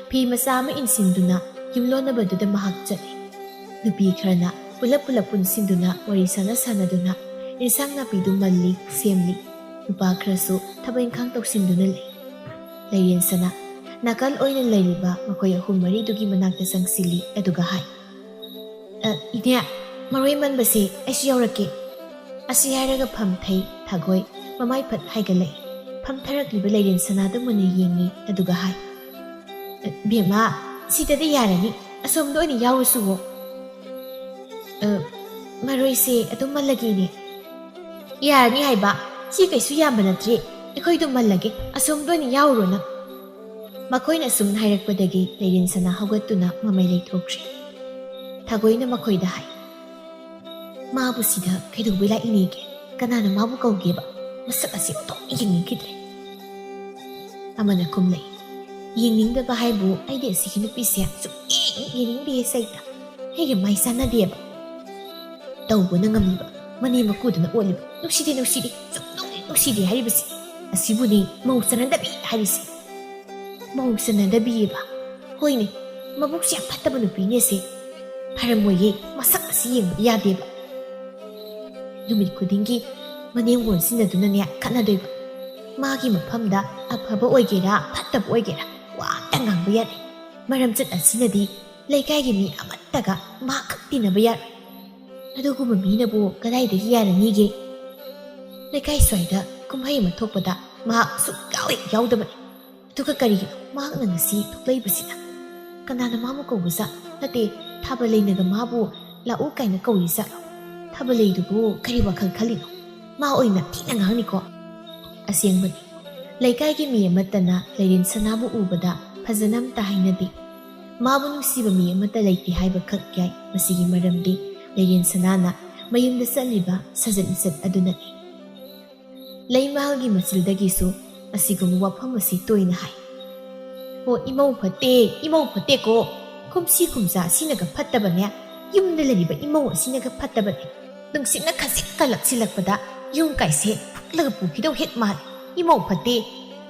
ꯐꯤ ꯃꯆꯥ ꯑꯃ ꯏꯟꯁꯤꯟꯗꯨꯅ ꯌꯨꯝꯂꯣꯟꯅꯕꯗꯨꯗ ꯃꯍꯥꯛ ꯆꯠꯂꯤ꯫ ꯅꯨꯄꯤ ꯈꯔꯅ ꯄꯨꯂꯞ ꯄꯨꯂꯞ ꯄꯨꯟꯁꯤꯟꯗꯨꯅ ꯋꯥꯔꯤ ꯁꯥꯟꯅ ꯁꯥꯟꯅꯗꯨꯅ ꯏꯟꯁꯥꯡ ꯅꯥꯄꯤꯗꯨ ꯃꯜꯂꯤ, ꯁꯦꯝꯂꯤ꯫ ꯅꯨꯄꯥ ꯈꯔꯁꯨ ꯊꯕꯛ ꯏꯪꯈꯥꯡ ꯇꯧꯁꯤꯟꯗꯨꯅ ꯂꯩ꯫ ꯂꯩꯔꯦꯟ ꯁꯅꯥ ꯅꯥꯀꯜ ꯑꯣꯏꯅ ꯂꯩꯔꯤꯕ ꯃꯈꯣꯏ ꯑꯍꯨꯝ ꯃꯔꯤꯗꯨꯒꯤ ꯃꯅꯥꯛꯇ ꯆꯪꯁꯤꯜꯂꯤ, ꯑꯗꯨꯒ ꯍꯥꯏ, "ꯑ, ꯏꯅꯦ, ꯃꯔꯣꯏ ꯃꯟꯕꯁꯦ ꯑꯩꯁꯨ ꯌꯥꯎꯔꯛꯀꯦ"꯫ ꯑꯁꯤ ꯍꯥꯏꯔꯒ ꯐꯝꯊꯩ ꯊꯥꯒꯣꯏ ꯃꯃꯥꯏ ꯐꯠ ꯍꯥꯏꯒꯠꯂꯛꯏ꯫ ꯐꯝꯊꯔꯛꯂꯤꯕ ꯂꯩꯔꯦꯟ ꯁꯅꯥꯗꯨ ꯃꯨꯟꯅ ꯌꯦꯡꯉꯤ, ꯑꯗꯨꯒ ꯍꯥꯏ, "ꯕꯦꯝꯃ, ꯁꯤꯗꯗꯤ ꯌꯥꯔꯅꯤ, ꯑꯁꯣꯝꯗ ꯑꯣꯏꯅ ꯌꯥꯎꯔꯨꯁꯨꯋꯣ꯫" "ꯑ, ꯃꯔꯣꯏꯁꯦ ꯑꯗꯨꯝ ꯃꯜꯂꯒꯦꯅꯦ꯫" "ꯌꯥꯔꯅꯤ ꯍꯥꯏꯕ, ꯁꯤ ꯀꯩꯁꯨ ꯌꯥꯝꯕ ꯅꯠꯇ꯭ꯔꯦ, ꯑꯩꯈꯣꯏ ꯑꯗꯨꯝ ꯃꯜꯂꯒꯦ, ꯑꯁꯣꯝꯗ ꯑꯣꯏꯅ ꯌꯥꯎꯔꯨꯔꯣ ꯅꯪ꯫" ꯃꯈꯣꯏꯅ ꯑꯁꯨꯝꯅ ꯍꯥꯏꯔꯛꯄꯗꯒꯤ ꯂꯩꯔꯦꯟ ꯁꯅꯥ ꯍꯧꯒꯠꯇꯨꯅ ꯃꯃꯩ ꯂꯩꯊꯣꯛꯈ꯭ꯔꯦ꯫ ꯊꯥꯒꯣꯏꯅ ꯃꯈꯣꯏꯗ ꯍꯥꯏ, "ꯃꯥꯕꯨ ꯁꯤꯗ ꯀꯩꯗꯧꯕꯩ ꯂꯥꯛꯏꯅꯦꯒꯦ? ꯀꯅꯥꯅ ꯃꯥꯕꯨ ꯀꯧꯒꯦꯕ? ꯃꯁꯛ ꯑꯁꯤ ꯑꯣꯟꯊꯣꯛꯅ ꯌꯦꯡꯅꯤꯡꯈꯤꯗ꯭ꯔꯦ꯫" ꯑꯃꯅ ꯈꯨꯝꯂꯛꯏ, "ꯌꯦꯡꯅꯤꯡꯗꯕ ꯍꯥꯏꯕꯨ ꯑꯩꯗꯤ ꯑꯁꯤꯒꯤ ꯅꯨꯄꯤꯁꯦ ꯁꯨꯛꯌꯦꯡ ꯌꯦꯡꯅꯤꯡꯗꯦ ꯁꯩꯇ꯫ ꯑꯩꯒ ꯃꯥꯏ ꯆꯥꯟꯅꯗꯦꯕ꯫ ꯇꯧꯕꯅ ꯉꯝꯂꯤꯕ, ꯃꯅꯦꯝ ꯃꯀꯨꯗꯨꯅ ꯑꯣꯠꯂꯤꯕ, ꯅꯨꯡꯁꯤꯗꯦ, ꯅꯨꯡꯁꯤꯗꯦ, ꯁꯨꯛꯅꯨꯡ ꯅꯨꯡꯁꯤꯗꯦ ꯍꯥꯏꯔꯤꯕꯁꯤ꯫ ꯑꯁꯤꯕꯨꯅꯤ ꯃꯧ ꯆꯥꯟꯅꯗꯕꯤ ꯍꯥꯏꯔꯤꯁꯤ꯫" "ꯃꯧ ꯆꯥꯟꯅꯗꯕꯤꯑꯕ?" "ꯍꯣꯏꯅꯦ, ꯃꯕꯨꯛꯁꯤ ꯌꯥꯝ ꯐꯠꯇꯕ ꯅꯨꯄꯤꯅꯦꯁꯦ꯫ ꯐꯔꯝꯃꯣꯏꯌꯦ, ꯃꯁꯛ ꯑꯁꯤ ꯌꯦꯡꯕ ꯌꯥꯗꯦꯕ꯫" ꯅꯨꯃꯤꯠ ꯈꯨꯗꯤꯡꯒꯤ ꯃꯅꯦꯝ ꯑꯣꯟꯁꯤꯟꯅꯗꯨꯅꯅꯦ ꯈꯠꯅꯗꯣꯏꯕ꯫ ꯃꯥꯒꯤ ꯃꯐꯝꯗ ꯑꯐꯕ ꯑꯣꯏꯒꯦꯔꯥ ꯐꯠꯇꯕ ꯑꯣꯏꯒꯦꯔꯥ ꯋꯥ ꯑꯝꯇ ꯉꯥꯡꯕ ꯌꯥꯗꯦ꯫ ꯃꯔꯝꯆꯠ ꯑꯁꯤꯅꯗꯤ ꯂꯩꯀꯥꯏꯒꯤ ꯃꯤ ꯑꯃꯠꯇꯒ ꯃꯥ ꯈꯛ ꯇꯤꯟꯅꯕ ꯌꯥꯔꯣꯏ꯫ ꯑꯗꯨꯒꯨꯝꯕ ꯃꯤꯅꯕꯨ ꯀꯗꯥꯏꯗꯒꯤ ꯌꯥꯔꯅꯤꯒꯦ? ꯂꯩꯀꯥꯏ ꯁ꯭ꯋꯥꯏꯗ ꯀꯨꯝꯍꯩ ꯑꯃ ꯊꯣꯛꯄꯗ ꯃꯍꯥꯛ ꯁꯨꯛꯌꯥꯎ ꯍꯦꯛ ꯌꯥꯎꯗꯕꯅꯤ꯫ ꯑꯗꯨꯒ ꯀꯔꯤꯒꯤꯅꯣ ꯃꯍꯥꯛꯅ ꯉꯁꯤ ꯊꯣꯛꯂꯛꯏꯕꯁꯤꯅ? ꯀꯅꯥꯅ ꯃꯥꯕꯨ ꯀꯧꯕꯖꯥꯠ? ꯅꯠꯇꯦ, ꯊꯥꯕꯂꯩꯅꯒ ꯃꯥꯕꯨ ꯂꯥꯛꯎ ꯀꯥꯏꯅ ꯀꯧꯔꯤꯖꯥꯠꯂꯣ? ꯊꯥꯕꯂꯩꯗꯨꯕꯨ ꯀꯔꯤ ꯋꯥꯈꯜ ꯈꯜꯂꯤꯅꯣ? ꯃꯥ ꯑꯣꯏꯅ ꯊꯤꯅ ꯉꯥꯡꯅꯤꯀꯣ꯫ ꯑꯁꯦꯡꯕꯅꯤ, ꯂꯩꯀꯥꯏꯒꯤ ꯃꯤ ꯑꯃꯠꯇꯅ ꯂꯩꯔꯦꯟ ꯁꯅꯥꯕꯨ ꯎꯕꯗ ꯐꯖꯅ ꯑꯝꯇ ꯍꯥꯏꯅꯗꯦ꯫ ꯃꯥꯕꯨ ꯅꯨꯡꯁꯤꯕ ꯃꯤ ꯑꯃꯠꯇ ꯂꯩꯇꯦ ꯍꯥꯏꯕ ꯈꯛ ꯌꯥꯏ꯫ ꯃꯁꯤꯒꯤ ꯃꯔꯝꯗꯤ ꯂꯩꯔꯦꯟ ꯁꯅꯥꯅ ꯃꯌꯨꯝꯗ ꯆꯠꯂꯤꯕ ꯁꯥꯖꯠ ꯂꯤꯆꯠ ꯑꯗꯨꯅꯅꯤ꯫ ꯂꯩꯃꯍꯜꯒꯤ ꯃꯆꯤꯜꯗꯒꯤꯁꯨ ꯑꯁꯤꯒꯨꯝꯕ ꯋꯥꯐꯝ ꯑꯁꯤ ꯇꯣꯏꯅ ꯍꯥꯏ꯫ "ꯑꯣ, ꯏꯃꯧ ꯐꯠꯇꯦ, ꯏꯃꯧ ꯐꯠꯇꯦꯀꯣ꯫ ꯀꯨꯝꯁꯤ ꯀꯨꯝꯖꯥ ꯑꯁꯤꯅꯒ ꯐꯠꯇꯕꯅꯦ, ꯌꯨꯝꯗ ꯂꯩꯔꯤꯕ ꯏꯃꯧ ꯑꯁꯤꯅꯒ ꯐꯠꯇꯕꯅꯦ꯫ ꯅꯨꯡꯁꯤꯠꯅ ꯈꯖꯤꯛ ꯀꯜꯂꯛꯁꯤꯜꯂꯛꯄꯗ ꯌꯨꯝ ꯀꯥꯏꯁꯦ ꯐꯨꯛꯂꯒ ꯄꯨꯈꯤꯗꯧ ꯍꯦꯛ ꯃꯥꯜꯂꯦ꯫ ꯏꯃꯧ ꯐꯠꯇꯦ,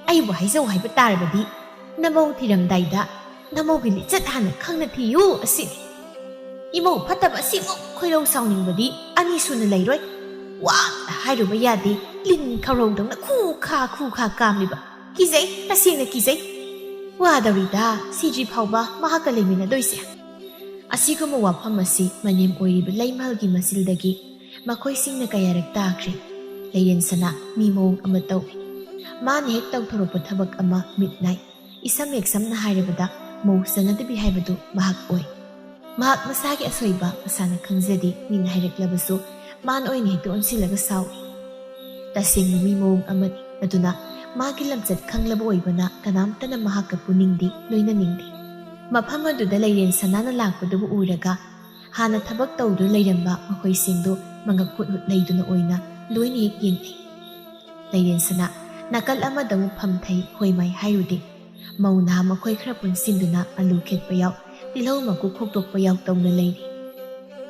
ꯑꯩꯕꯨ ꯍꯥꯏꯖꯧ ꯍꯥꯏꯕ ꯇꯥꯔꯕꯗꯤ ꯅꯃꯧ ꯊꯤꯔꯝꯗꯥꯏꯗ ꯅꯃꯧꯒꯤ ꯂꯤꯆꯠ ꯍꯥꯟꯅ ꯈꯪꯅ ꯊꯤꯌꯨ ꯑꯁꯤꯅꯤ꯫ ꯏꯃꯧ ꯐꯠꯇꯕ ꯑꯁꯤꯃꯨꯛ ꯈꯣꯏꯔꯧ ꯁꯥꯎꯅꯤꯡꯕꯗꯤ ꯑꯅꯤ ꯁꯨꯅ ꯂꯩꯔꯣꯏ꯫ ꯋꯥ ꯑꯃꯇ ꯍꯥꯏꯔꯨꯕ ꯌꯥꯗꯦ, ꯂꯤꯟ ꯈꯧꯔꯧꯗꯧꯅ ꯈꯨꯈꯥ ꯈꯨꯈꯥ ꯀꯥꯝꯂꯤꯕ꯫ ꯀꯤꯖꯩ, ꯇꯁꯦꯡꯅ ꯀꯤꯖꯩ꯫ ꯋꯥꯗꯧꯔꯤꯗ ꯁꯤꯗ꯭ꯔꯤ ꯐꯥꯎꯕ ꯃꯍꯥꯛꯀ ꯂꯩꯃꯤꯟꯅꯗꯣꯏꯁꯦ꯫" ꯑꯁꯤꯒꯨꯝꯕ ꯋꯥꯐꯝ ꯑꯁꯤ ꯃꯅꯦꯝ ꯑꯣꯏꯔꯤꯕ ꯂꯩꯃꯍꯜꯒꯤ ꯃꯆꯤꯜꯗꯒꯤ ꯃꯈꯣꯏꯁꯤꯡꯅ ꯀꯌꯥꯔꯛ ꯇꯥꯈ꯭ꯔꯦ꯫ ꯂꯩꯔꯦꯟ ꯁꯅꯥ ꯃꯤ ꯃꯑꯣꯡ ꯑꯃ ꯇꯧꯏ꯫ ꯃꯥꯅ ꯍꯦꯛ ꯇꯧꯊꯣꯔꯛꯄ ꯊꯕꯛ ꯑꯃ ꯃꯤꯠ ꯅꯥꯏ꯫ ꯏꯁꯝ ꯍꯦꯛ ꯁꯝꯅ ꯍꯥꯏꯔꯕꯗ, ꯃꯧ ꯆꯟꯅꯗꯕꯤ ꯍꯥꯏꯕꯗꯨ ꯃꯍꯥꯛ ꯑꯣꯏ꯫ ꯃꯍꯥꯛ ꯃꯁꯥꯒꯤ ꯑꯁꯣꯏꯕ ꯃꯁꯥꯅ ꯈꯪꯖꯗꯦ, ꯃꯤꯅ ꯍꯥꯏꯔꯛꯂꯕꯁꯨ ꯃꯥꯅ ꯑꯣꯏꯅ ꯍꯦꯛꯇ ꯑꯣꯟꯁꯤꯜꯂꯒ ꯁꯥꯎꯏ꯫ ꯇꯁꯦꯡꯕ ꯃꯤ ꯃꯑꯣꯡ ꯑꯃꯅꯤ꯫ ꯑꯗꯨꯅ ꯃꯥꯒꯤ ꯂꯝꯆꯠ ꯈꯪꯂꯕ ꯑꯣꯏꯕꯅ ꯀꯅꯥꯝꯇꯅ ꯃꯍꯥꯛꯀ ꯄꯨꯅꯤꯡꯗꯦ, ꯂꯣꯏꯅꯅꯤꯡꯗꯦ꯫ ꯃꯐꯝ ꯑꯗꯨꯗ ꯂꯩꯔꯦꯟ ꯁꯅꯥꯅ ꯂꯥꯛꯄꯗꯨꯕꯨ ꯎꯔꯒ ꯍꯥꯟꯅ ꯊꯕꯛ ꯇꯧꯗꯨꯅ ꯂꯩꯔꯝꯕ ꯃꯈꯣꯏꯁꯤꯡꯗꯨ ꯃꯉꯛ ꯍꯨꯠ ꯍꯨꯠ ꯂꯩꯗꯨꯅ ꯑꯣꯏꯅ ꯂꯣꯏꯅ ꯍꯦꯛ ꯌꯦꯡꯅꯩ꯫ ꯂꯩꯔꯦꯟ ꯁꯅꯥ ꯅꯥꯀꯜ ꯑꯃꯗ ꯑꯃꯨꯛ ꯐꯝꯊꯩ, ꯍꯣꯏ ꯃꯥꯏ ꯍꯥꯏꯔꯨꯗꯦ꯫ ꯃꯧ ꯅꯍꯥ ꯃꯈꯣꯏ ꯈꯔ ꯄꯨꯟꯁꯤꯟꯗꯨꯅ ꯑꯂꯨ ꯈꯦꯠꯄ ꯌꯥꯎ, ꯇꯤꯜꯍꯧ ꯃꯀꯨ ꯈꯣꯛꯇꯣꯛꯄ ꯌꯥꯎ ꯇꯧꯅ ꯂꯩꯔꯤ꯫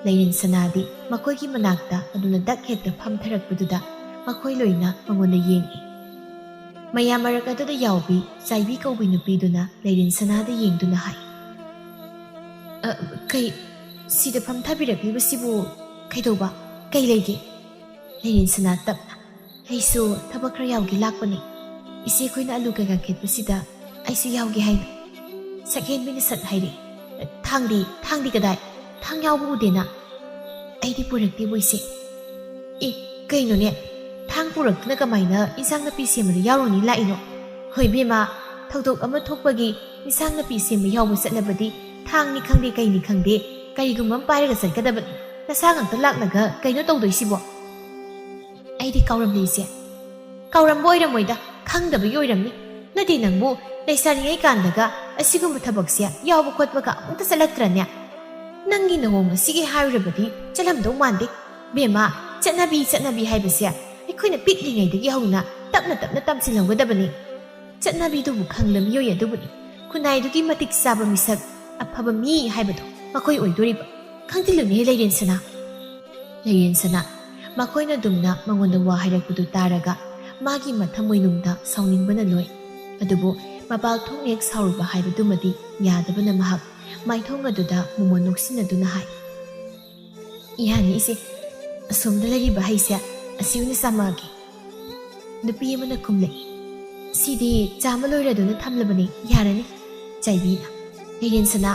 ꯂꯩꯔꯦꯟ ꯁꯅꯥꯗꯤ ꯃꯈꯣꯏꯒꯤ ꯃꯅꯥꯛꯇ ꯑꯗꯨꯅ ꯗꯛ ꯍꯦꯛꯇ ꯐꯝꯊꯔꯛꯄꯗꯨꯗ ꯃꯈꯣꯏ ꯂꯣꯏꯅ ꯃꯉꯣꯟꯗ ꯌꯦꯡꯏ꯫ ꯃꯌꯥꯝ ꯃꯔꯛ ꯑꯗꯨꯗ ꯌꯥꯎꯕꯤ ꯆꯥꯏꯕꯤ ꯀꯧꯕꯤ ꯅꯨꯄꯤꯗꯨꯅ ꯂꯩꯔꯦꯟ ꯁꯅꯥꯗ ꯌꯦꯡꯗꯨꯅ ꯍꯥꯏ, "ꯑ, ꯀꯩ, ꯁꯤꯗ ꯐꯝꯊꯕꯤꯔꯛꯂꯤꯕꯁꯤꯕꯨ ꯀꯩꯗꯧꯕ? ꯀꯩ ꯂꯩꯒꯦ?" ꯂꯩꯔꯦꯟ ꯁꯅꯥ ꯇꯞꯅ, "ꯑꯩꯁꯨ ꯊꯕꯛ ꯈꯔ ꯌꯥꯎꯒꯦ ꯂꯥꯛꯄꯅꯦ꯫ ꯏꯆꯦ ꯑꯩꯈꯣꯏꯅ ꯑꯂꯨ ꯀꯩꯀꯥ ꯈꯦꯠꯄꯁꯤꯗ ꯑꯩꯁꯨ ꯌꯥꯎꯒꯦ ꯍꯥꯏꯅ꯫" ꯁꯛꯍꯦꯟꯕꯤꯅ ꯁꯠ ꯍꯥꯏꯔꯛꯏ, "ꯊꯥꯡꯗꯤ, ꯊꯥꯡꯗꯤ ꯀꯗꯥꯏ? ꯊꯥꯡ ꯌꯥꯎꯕ ꯎꯗꯦꯅ?" "ꯑꯩꯗꯤ ꯄꯨꯔꯛꯇꯦꯕꯨ ꯏꯆꯦ꯫" "ꯑꯦ, ꯀꯩꯅꯣꯅꯦ? ꯊꯥꯡ ꯄꯨꯔꯛꯇꯅ ꯀꯃꯥꯏꯅ ꯏꯟꯁꯥꯡ ꯅꯥꯄꯤ ꯁꯦꯝꯕꯗ ꯌꯥꯎꯔꯨꯅꯤ ꯂꯥꯛꯏꯅꯣ?" "ꯍꯣꯏ ꯏꯕꯦꯝꯃ, ꯊꯧꯗꯣꯛ ꯑꯃ ꯊꯣꯛꯄꯒꯤ ꯏꯟꯁꯥꯡ ꯅꯥꯄꯤ ꯁꯦꯝꯕ ꯌꯥꯎꯕ ꯆꯠꯂꯕꯗꯤ ꯊꯥꯡꯅꯤ ꯈꯪꯗꯦ, ꯀꯩꯅꯤ ꯈꯪꯗꯦ, ꯀꯔꯤꯒꯨꯝꯕ ꯑꯃ ꯄꯥꯏꯔꯒ ꯆꯠꯀꯗꯕꯅꯤ꯫ ꯅꯁꯥ ꯉꯥꯛꯇ ꯂꯥꯛꯂꯒ ꯀꯩꯅꯣ ꯇꯧꯗꯣꯏꯁꯤꯕꯣ?" "ꯑꯩꯗꯤ ꯀꯥꯎꯔꯝꯂꯦ ꯏꯆꯦ꯫" "ꯀꯥꯎꯔꯝꯕ ꯑꯣꯏꯔꯝꯃꯣꯏꯗ, ꯈꯪꯗꯕꯒꯤ ꯑꯣꯏꯔꯝꯅꯤ꯫ ꯅꯠꯇꯦ, ꯅꯪꯕꯨ ꯂꯩꯁꯥꯔꯤꯉꯩ ꯀꯥꯟꯗꯒ ꯑꯁꯤꯒꯨꯝꯕ ꯊꯕꯛꯁꯦ ꯌꯥꯎꯕ ꯈꯣꯠꯄꯒ ꯑꯃꯨꯛꯇ ꯆꯠꯂꯛꯇ꯭ꯔꯅꯦ? ꯅꯪꯒꯤ ꯅꯑꯣꯡ ꯑꯁꯤꯒꯤ ꯍꯥꯏꯔꯨꯔꯕꯗꯤ ꯆꯠꯂꯝꯗꯧ ꯃꯥꯟꯗꯦ꯫ ꯕꯦꯝꯃ, ꯆꯠꯅꯕꯤ, ꯆꯠꯅꯕꯤ ꯍꯥꯏꯕꯁꯦ ꯑꯩꯈꯣꯏꯅ ꯄꯤꯛꯂꯤꯉꯩꯗꯒꯤ ꯍꯧꯅ ꯇꯞꯅ ꯇꯞꯅ ꯇꯝꯁꯤꯜꯍꯧꯒꯗꯕꯅꯤ꯫ ꯆꯠꯅꯕꯤꯗꯨꯕꯨ ꯈꯪꯂ ꯃꯤꯑꯣꯏ ꯑꯗꯨꯕꯨꯅꯤ ꯈꯨꯟꯅꯥꯏꯗꯨꯒꯤ ꯃꯇꯤꯛ ꯆꯥꯕ ꯃꯤꯁꯛ, ꯑꯐꯕ ꯃꯤ ꯍꯥꯏꯕꯗꯣ ꯃꯈꯣꯏ ꯑꯣꯏꯗꯣꯔꯤꯕ꯫ ꯈꯪꯖꯤꯜꯂꯨꯅꯦꯍꯦ, ꯂꯩꯔꯦꯟ ꯁꯅꯥ꯫" ꯂꯩꯔꯦꯟ ꯁꯅꯥ ꯃꯈꯣꯏꯅ ꯑꯗꯨꯝꯅ ꯃꯉꯣꯟꯗ ꯋꯥ ꯍꯥꯏꯔꯛꯄꯗꯨ ꯇꯥꯔꯒ ꯃꯥꯒꯤ ꯃꯊꯃꯣꯏꯅꯨꯡꯗ ꯁꯥꯎꯅꯤꯡꯕꯅ ꯂꯣꯏ꯫ ꯑꯗꯨꯕꯨ ꯃꯄꯥꯜ ꯊꯣꯡ ꯍꯦꯛ ꯁꯥꯎꯔꯨꯕ ꯍꯥꯏꯕꯗꯨꯃꯗꯤ ꯌꯥꯗꯕꯅ ꯃꯍꯥꯛ ꯃꯥꯏꯊꯣꯡ ꯑꯗꯨꯗ ꯃꯃꯣꯟ ꯅꯣꯛꯁꯤꯟꯅꯗꯨꯅ ꯍꯥꯏ, "ꯌꯥꯅꯤ ꯏꯆꯦ, ꯑꯁꯣꯝꯗ ꯂꯩꯔꯤꯕ ꯍꯩꯁꯦ ꯑꯁꯤ ꯑꯣꯏꯅ ꯆꯥꯃꯛꯑꯒꯦ꯫" ꯅꯨꯄꯤ ꯑꯃꯅ ꯈꯨꯝꯂꯛꯏ, "ꯁꯤꯗꯤ ꯆꯥꯃ ꯂꯣꯏꯔꯗꯨꯅ ꯊꯝꯂꯕꯅꯤ, ꯌꯥꯔꯅꯤ꯫" ꯆꯥꯏꯕꯤꯅ, "ꯂꯩꯔꯦꯟ ꯁꯅꯥ,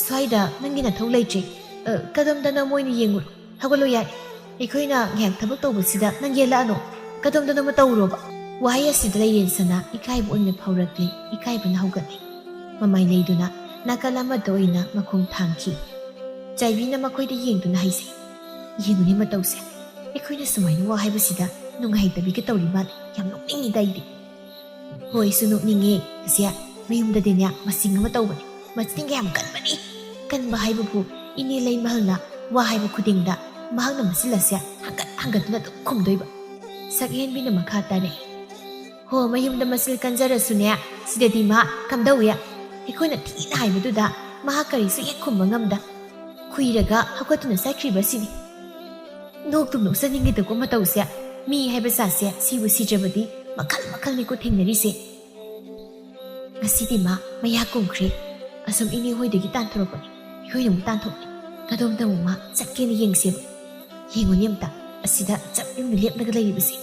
ꯁ꯭ꯋꯥꯏꯗ ꯅꯪꯒꯤ ꯅꯊꯧ ꯂꯩꯇ꯭ꯔꯦ꯫ ꯑ, ꯀꯗꯣꯝꯗꯅꯣ ꯃꯣꯏꯅ ꯌꯦꯡꯉꯨꯔꯣ꯫ ꯍꯧꯒꯠꯂꯣ ꯌꯥꯔꯦ꯫ ꯑꯩꯈꯣꯏꯅ ꯉꯥꯏꯍꯥꯛ ꯊꯕꯛ ꯇꯧꯕꯁꯤꯗ ꯅꯪ ꯌꯦꯠꯂꯛꯑꯅꯨ꯫ ꯀꯗꯣꯝꯗꯅꯣꯃ ꯇꯧꯔꯨꯔꯣꯕ꯫" ꯋꯥꯍꯩ ꯑꯁꯤꯗ ꯂꯩꯔꯦꯟꯁꯅ ꯏꯀꯥꯏꯕ ꯑꯣꯏꯅ ꯐꯥꯎꯔꯛꯂꯦ꯫ ꯏꯀꯥꯏꯕꯅ ꯍꯧꯒꯠꯂꯦ꯫ ꯃꯃꯥꯏ ꯂꯩꯗꯨꯅ ꯅꯥꯀꯜ ꯑꯃꯗ ꯑꯣꯏꯅ ꯃꯈꯣꯡ ꯊꯥꯡꯈꯤ꯫ ꯆꯥꯏꯕꯤꯅ ꯃꯈꯣꯏꯗ ꯌꯦꯡꯗꯨꯅ ꯍꯥꯏꯖꯩ, "ꯌꯦꯡꯉꯨꯅꯦ ꯃꯇꯧꯁꯦ, ꯑꯩꯈꯣꯏꯅ ꯁꯨꯃꯥꯏꯅ ꯋꯥ ꯍꯥꯏꯕꯁꯤꯗ ꯅꯨꯡꯉꯥꯏꯇꯕꯤꯒ ꯇꯧꯔꯤ ꯃꯥꯜꯂꯦ꯫ ꯌꯥꯝ ꯅꯣꯛꯅꯤꯡꯉꯤꯗ ꯑꯩꯗꯤ꯫" "ꯍꯣꯏ, ꯑꯩꯁꯨ ꯅꯣꯛꯅꯤꯡꯉꯦ꯫ ꯑꯁꯦ, ꯃꯌꯨꯝꯗꯗꯤꯅꯦ ꯃꯁꯤꯡ ꯑꯃ ꯇꯧꯕꯅꯤ꯫ ꯃꯆꯤꯟꯒ ꯌꯥꯝ ꯀꯟꯕꯅꯤ꯫ ꯀꯟꯕ ꯍꯥꯏꯕꯕꯨ ꯏꯅꯦ ꯂꯩꯃꯍꯜꯅ ꯋꯥ ꯍꯥꯏꯕ ꯈꯨꯗꯤꯡꯗ ꯃꯍꯥꯛꯅ ꯃꯆꯤꯜ ꯑꯁꯦ ꯍꯪꯒꯠ ꯍꯪꯒꯠꯇꯨꯅ ꯑꯗꯨꯝ ꯈꯨꯝꯗꯣꯏꯕ꯫" ꯁꯛꯍꯦꯟꯕꯤꯅ ꯃꯈꯥ ꯇꯥꯔꯛꯏ, "ꯍꯣ, ꯃꯌꯨꯝꯗ ꯃꯆꯤꯜ ꯀꯟꯖꯔꯁꯨꯅꯦ, ꯁꯤꯗꯗꯤ ꯃꯥ ꯀꯝꯗꯧꯏ? ꯑꯩꯈꯣꯏꯅ ꯊꯤꯅ ꯍꯥꯏꯕꯗꯨꯗ ꯃꯍꯥꯛ ꯀꯔꯤꯁꯨ ꯍꯦꯛ ꯈꯨꯝꯕ ꯉꯝꯗ ꯈꯨꯏꯔꯒ ꯍꯧꯒꯠꯇꯨꯅ ꯆꯠꯈ꯭ꯔꯤꯕ ꯁꯤꯅꯤ꯫ ꯅꯣꯛꯇꯨꯝ ꯅꯣꯛꯆꯅꯤꯡꯉꯤꯗꯀꯣ ꯃꯇꯧꯁꯦ꯫ ꯃꯤ ꯍꯥꯏꯕ ꯖꯥꯠꯁꯦ ꯁꯤꯕꯨ ꯁꯤꯗ꯭ꯔꯕꯗꯤ ꯃꯈꯜ ꯃꯈꯜꯅꯤꯀꯣ ꯊꯦꯡꯅꯔꯤꯁꯦ꯫ ꯉꯁꯤꯗꯤ ꯃꯥ ꯃꯌꯥ ꯀꯨꯝꯈ꯭ꯔꯦ꯫ ꯑꯁꯨꯝ ꯏꯅꯦ ꯍꯣꯏꯗꯒꯤ ꯇꯥꯟꯊꯣꯔꯛꯄꯅꯤ, ꯑꯩꯈꯣꯏꯅ ꯑꯃꯨꯛ ꯇꯥꯟꯊꯣꯛꯂꯦ꯫ ꯀꯗꯣꯝꯗ ꯑꯃꯨꯛ ꯃꯥ ꯆꯠꯀꯦꯅ ꯌꯦꯡꯁꯦꯕ꯫ ꯌꯦꯡꯉꯨꯅꯦ ꯑꯝꯇ, ꯑꯁꯤꯗ ꯆꯞ ꯌꯨꯝꯗ ꯂꯦꯞꯂꯒ ꯂꯩꯔꯤꯕꯁꯦ꯫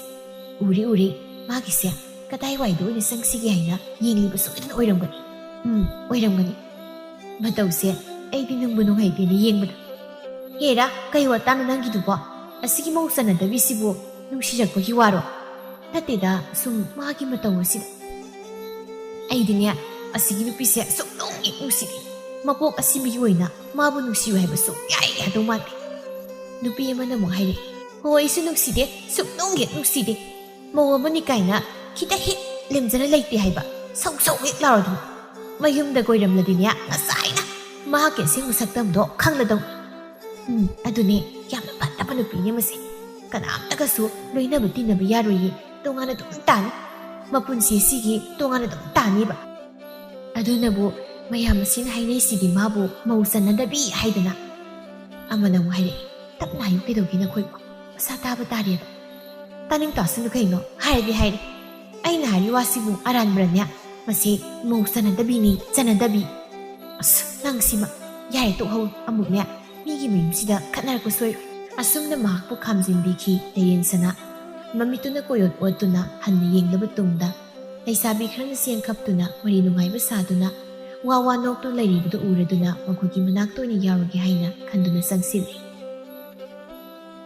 ꯎꯔꯦ, ꯎꯔꯦ, ꯃꯥꯒꯤꯁꯦ ꯀꯗꯥꯏꯋꯥꯏꯗ ꯑꯣꯏꯅ ꯆꯪꯁꯤꯒꯦ ꯍꯥꯏꯅ ꯌꯦꯡꯂꯤꯕ ꯁꯣꯏꯗꯅ ꯑꯣꯏꯔꯝꯒꯅꯤ꯫ ꯎꯝ, ꯑꯣꯏꯔꯝꯒꯅꯤ꯫ ꯃꯇꯧꯁꯦ ꯑꯩꯗꯤ ꯅꯨꯡꯕꯨ ꯅꯨꯡꯉꯥꯏꯇꯦꯅ ꯌꯦꯡꯕꯗ꯫ ꯍꯦꯔꯥ, ꯀꯩ ꯋꯥꯇꯥꯅꯣ ꯅꯪꯒꯤꯗꯨꯕꯣ? ꯑꯁꯤꯒꯤ ꯃꯧ ꯆꯥꯟꯅꯗꯕꯤꯁꯤꯕꯨ ꯅꯨꯡꯁꯤꯔꯛꯄꯒꯤ ꯋꯥꯔꯣ? ꯅꯠꯇꯦꯗ, ꯁꯨꯝ ꯃꯥꯒꯤ ꯃꯇꯧ ꯑꯁꯤꯗ꯫ ꯑꯩꯗꯤꯅꯦ, ꯑꯁꯤꯒꯤ ꯅꯨꯄꯤꯁꯦ ꯁꯨꯛꯅꯨꯡ ꯍꯦꯛ ꯅꯨꯡꯁꯤꯗꯦ꯫ ꯃꯄꯣꯛ ꯑꯁꯤꯃꯒꯤ ꯑꯣꯏꯅ ꯃꯥꯕꯨ ꯅꯨꯡꯁꯤꯌꯨ ꯍꯥꯏꯕ ꯁꯨꯡꯌꯥ ꯍꯦꯛ ꯌꯥꯗꯧ ꯃꯥꯟꯗꯦ꯫ ꯅꯨꯄꯤ ꯑꯃꯅ ꯑꯃꯨꯛ ꯍꯥꯏꯔꯛꯏ, "ꯍꯣ, ꯑꯩꯁꯨ ꯅꯨꯡꯁꯤꯗꯦ, ꯁꯨꯛꯅꯨꯡ ꯍꯦꯛ ꯅꯨꯡꯁꯤꯗꯦ꯫ ꯃꯧ ꯑꯃꯅꯤ ꯀꯥꯏꯅ ꯈꯤꯇ ꯍꯦꯛ ꯂꯦꯝꯖꯅ ꯂꯩꯇꯦ ꯍꯥꯏꯕ, ꯁꯧ ꯁꯧ ꯍꯦꯛ ꯂꯥꯎꯔꯗꯅ꯫ ꯃꯌꯨꯝꯗ ꯀꯣꯏꯔꯝꯂꯗꯤꯅꯦ, ꯉꯁꯥꯏꯅ ꯃꯍꯥꯛꯀꯤ ꯑꯁꯦꯡꯕ ꯁꯛꯇꯝꯗꯣ ꯈꯪꯂꯗꯧꯅꯤ꯫" ꯎꯝ, ꯑꯗꯨꯅꯦ, ꯌꯥꯝꯅ ꯐꯠꯇꯕ ꯅꯨꯄꯤꯅꯦ ꯃꯁꯦ꯫ ꯀꯅꯥꯝꯇꯒꯁꯨ ꯂꯣꯏꯅꯕ ꯇꯤꯟꯅꯕ ꯌꯥꯔꯣꯏꯌꯦ, ꯇꯣꯉꯥꯟꯅ ꯑꯗꯨꯝ ꯇꯥꯅꯤ꯫ ꯃꯄꯨꯟꯁꯤ ꯑꯁꯤꯒꯤ ꯇꯣꯉꯥꯟꯅ ꯑꯗꯨꯝ ꯇꯥꯅꯤꯕ꯫ ꯑꯗꯨꯅꯕꯨ ꯃꯌꯥꯝ ꯑꯁꯤꯅ ꯍꯥꯏꯅꯩꯁꯤꯗꯤ ꯃꯥꯕꯨ ꯃꯧ ꯆꯟꯅꯗꯕꯤ ꯍꯥꯏꯗꯅ꯫ ꯑꯃꯅ ꯑꯃꯨꯛ ꯍꯥꯏꯔꯛꯏ, "ꯇꯞꯅ ꯍꯥꯏꯌꯨ, ꯀꯩꯗꯧꯒꯦ ꯅꯈꯣꯏꯕꯨ? ꯃꯁꯥ ꯇꯥꯕ ꯇꯥꯔꯦꯕ꯫ ꯇꯥꯅꯤꯡ ꯇꯥꯁꯅꯨ ꯀꯩꯅꯣ, ꯍꯥꯏꯔꯗꯤ ꯍꯥꯏꯔꯦ꯫ ꯑꯩꯅ ꯍꯥꯏꯔꯤ ꯋꯥꯁꯤꯕꯨ ꯑꯔꯥꯟꯕꯔꯅꯦ? ꯃꯁꯤ ꯃꯧ ꯆꯟꯅꯗꯕꯤꯅꯤ, ꯆꯟꯅꯗꯕꯤ꯫ ꯑꯁ, ꯅꯪ ꯁꯤꯃ, ꯌꯥꯔꯦ, ꯇꯣꯛꯍꯧꯔꯣ꯫ ꯑꯃꯨꯛꯅꯦ ꯃꯤꯒꯤ ꯃꯌꯨꯝꯁꯤꯗ ꯈꯠꯅꯔꯛꯄ ꯁꯣꯏꯔꯣꯏ꯫" ꯑꯁꯨꯝꯅ ꯃꯍꯥꯛꯄꯨ ꯈꯥꯝꯖꯤꯟꯕꯤꯈꯤ ꯂꯩꯔꯦꯟꯁꯅ꯫ ꯃꯃꯤꯠꯇꯨꯅ ꯀꯣꯏꯑꯣꯠ ꯑꯣꯠꯇꯨꯅ ꯍꯟꯅ ꯌꯦꯡꯂꯕ ꯇꯨꯡꯗ, ꯂꯩꯁꯥꯕꯤ ꯈꯔꯅ ꯆꯦꯡ ꯈꯞꯇꯨꯅ ꯋꯥꯔꯤ ꯅꯨꯡꯉꯥꯏꯕ ꯁꯥꯗꯨꯅ, ꯋꯥ ꯋꯥ ꯅꯣꯛꯇꯨꯅ ꯂꯩꯔꯤꯕꯗꯨ ꯎꯔꯗꯨꯅ ꯃꯈꯣꯏꯒꯤ ꯃꯅꯥꯛꯇ ꯑꯣꯏꯅ ꯌꯥꯎꯔꯒꯦ ꯍꯥꯏꯅ ꯈꯟꯗꯨꯅ ꯆꯪꯁꯤꯜꯂꯤ꯫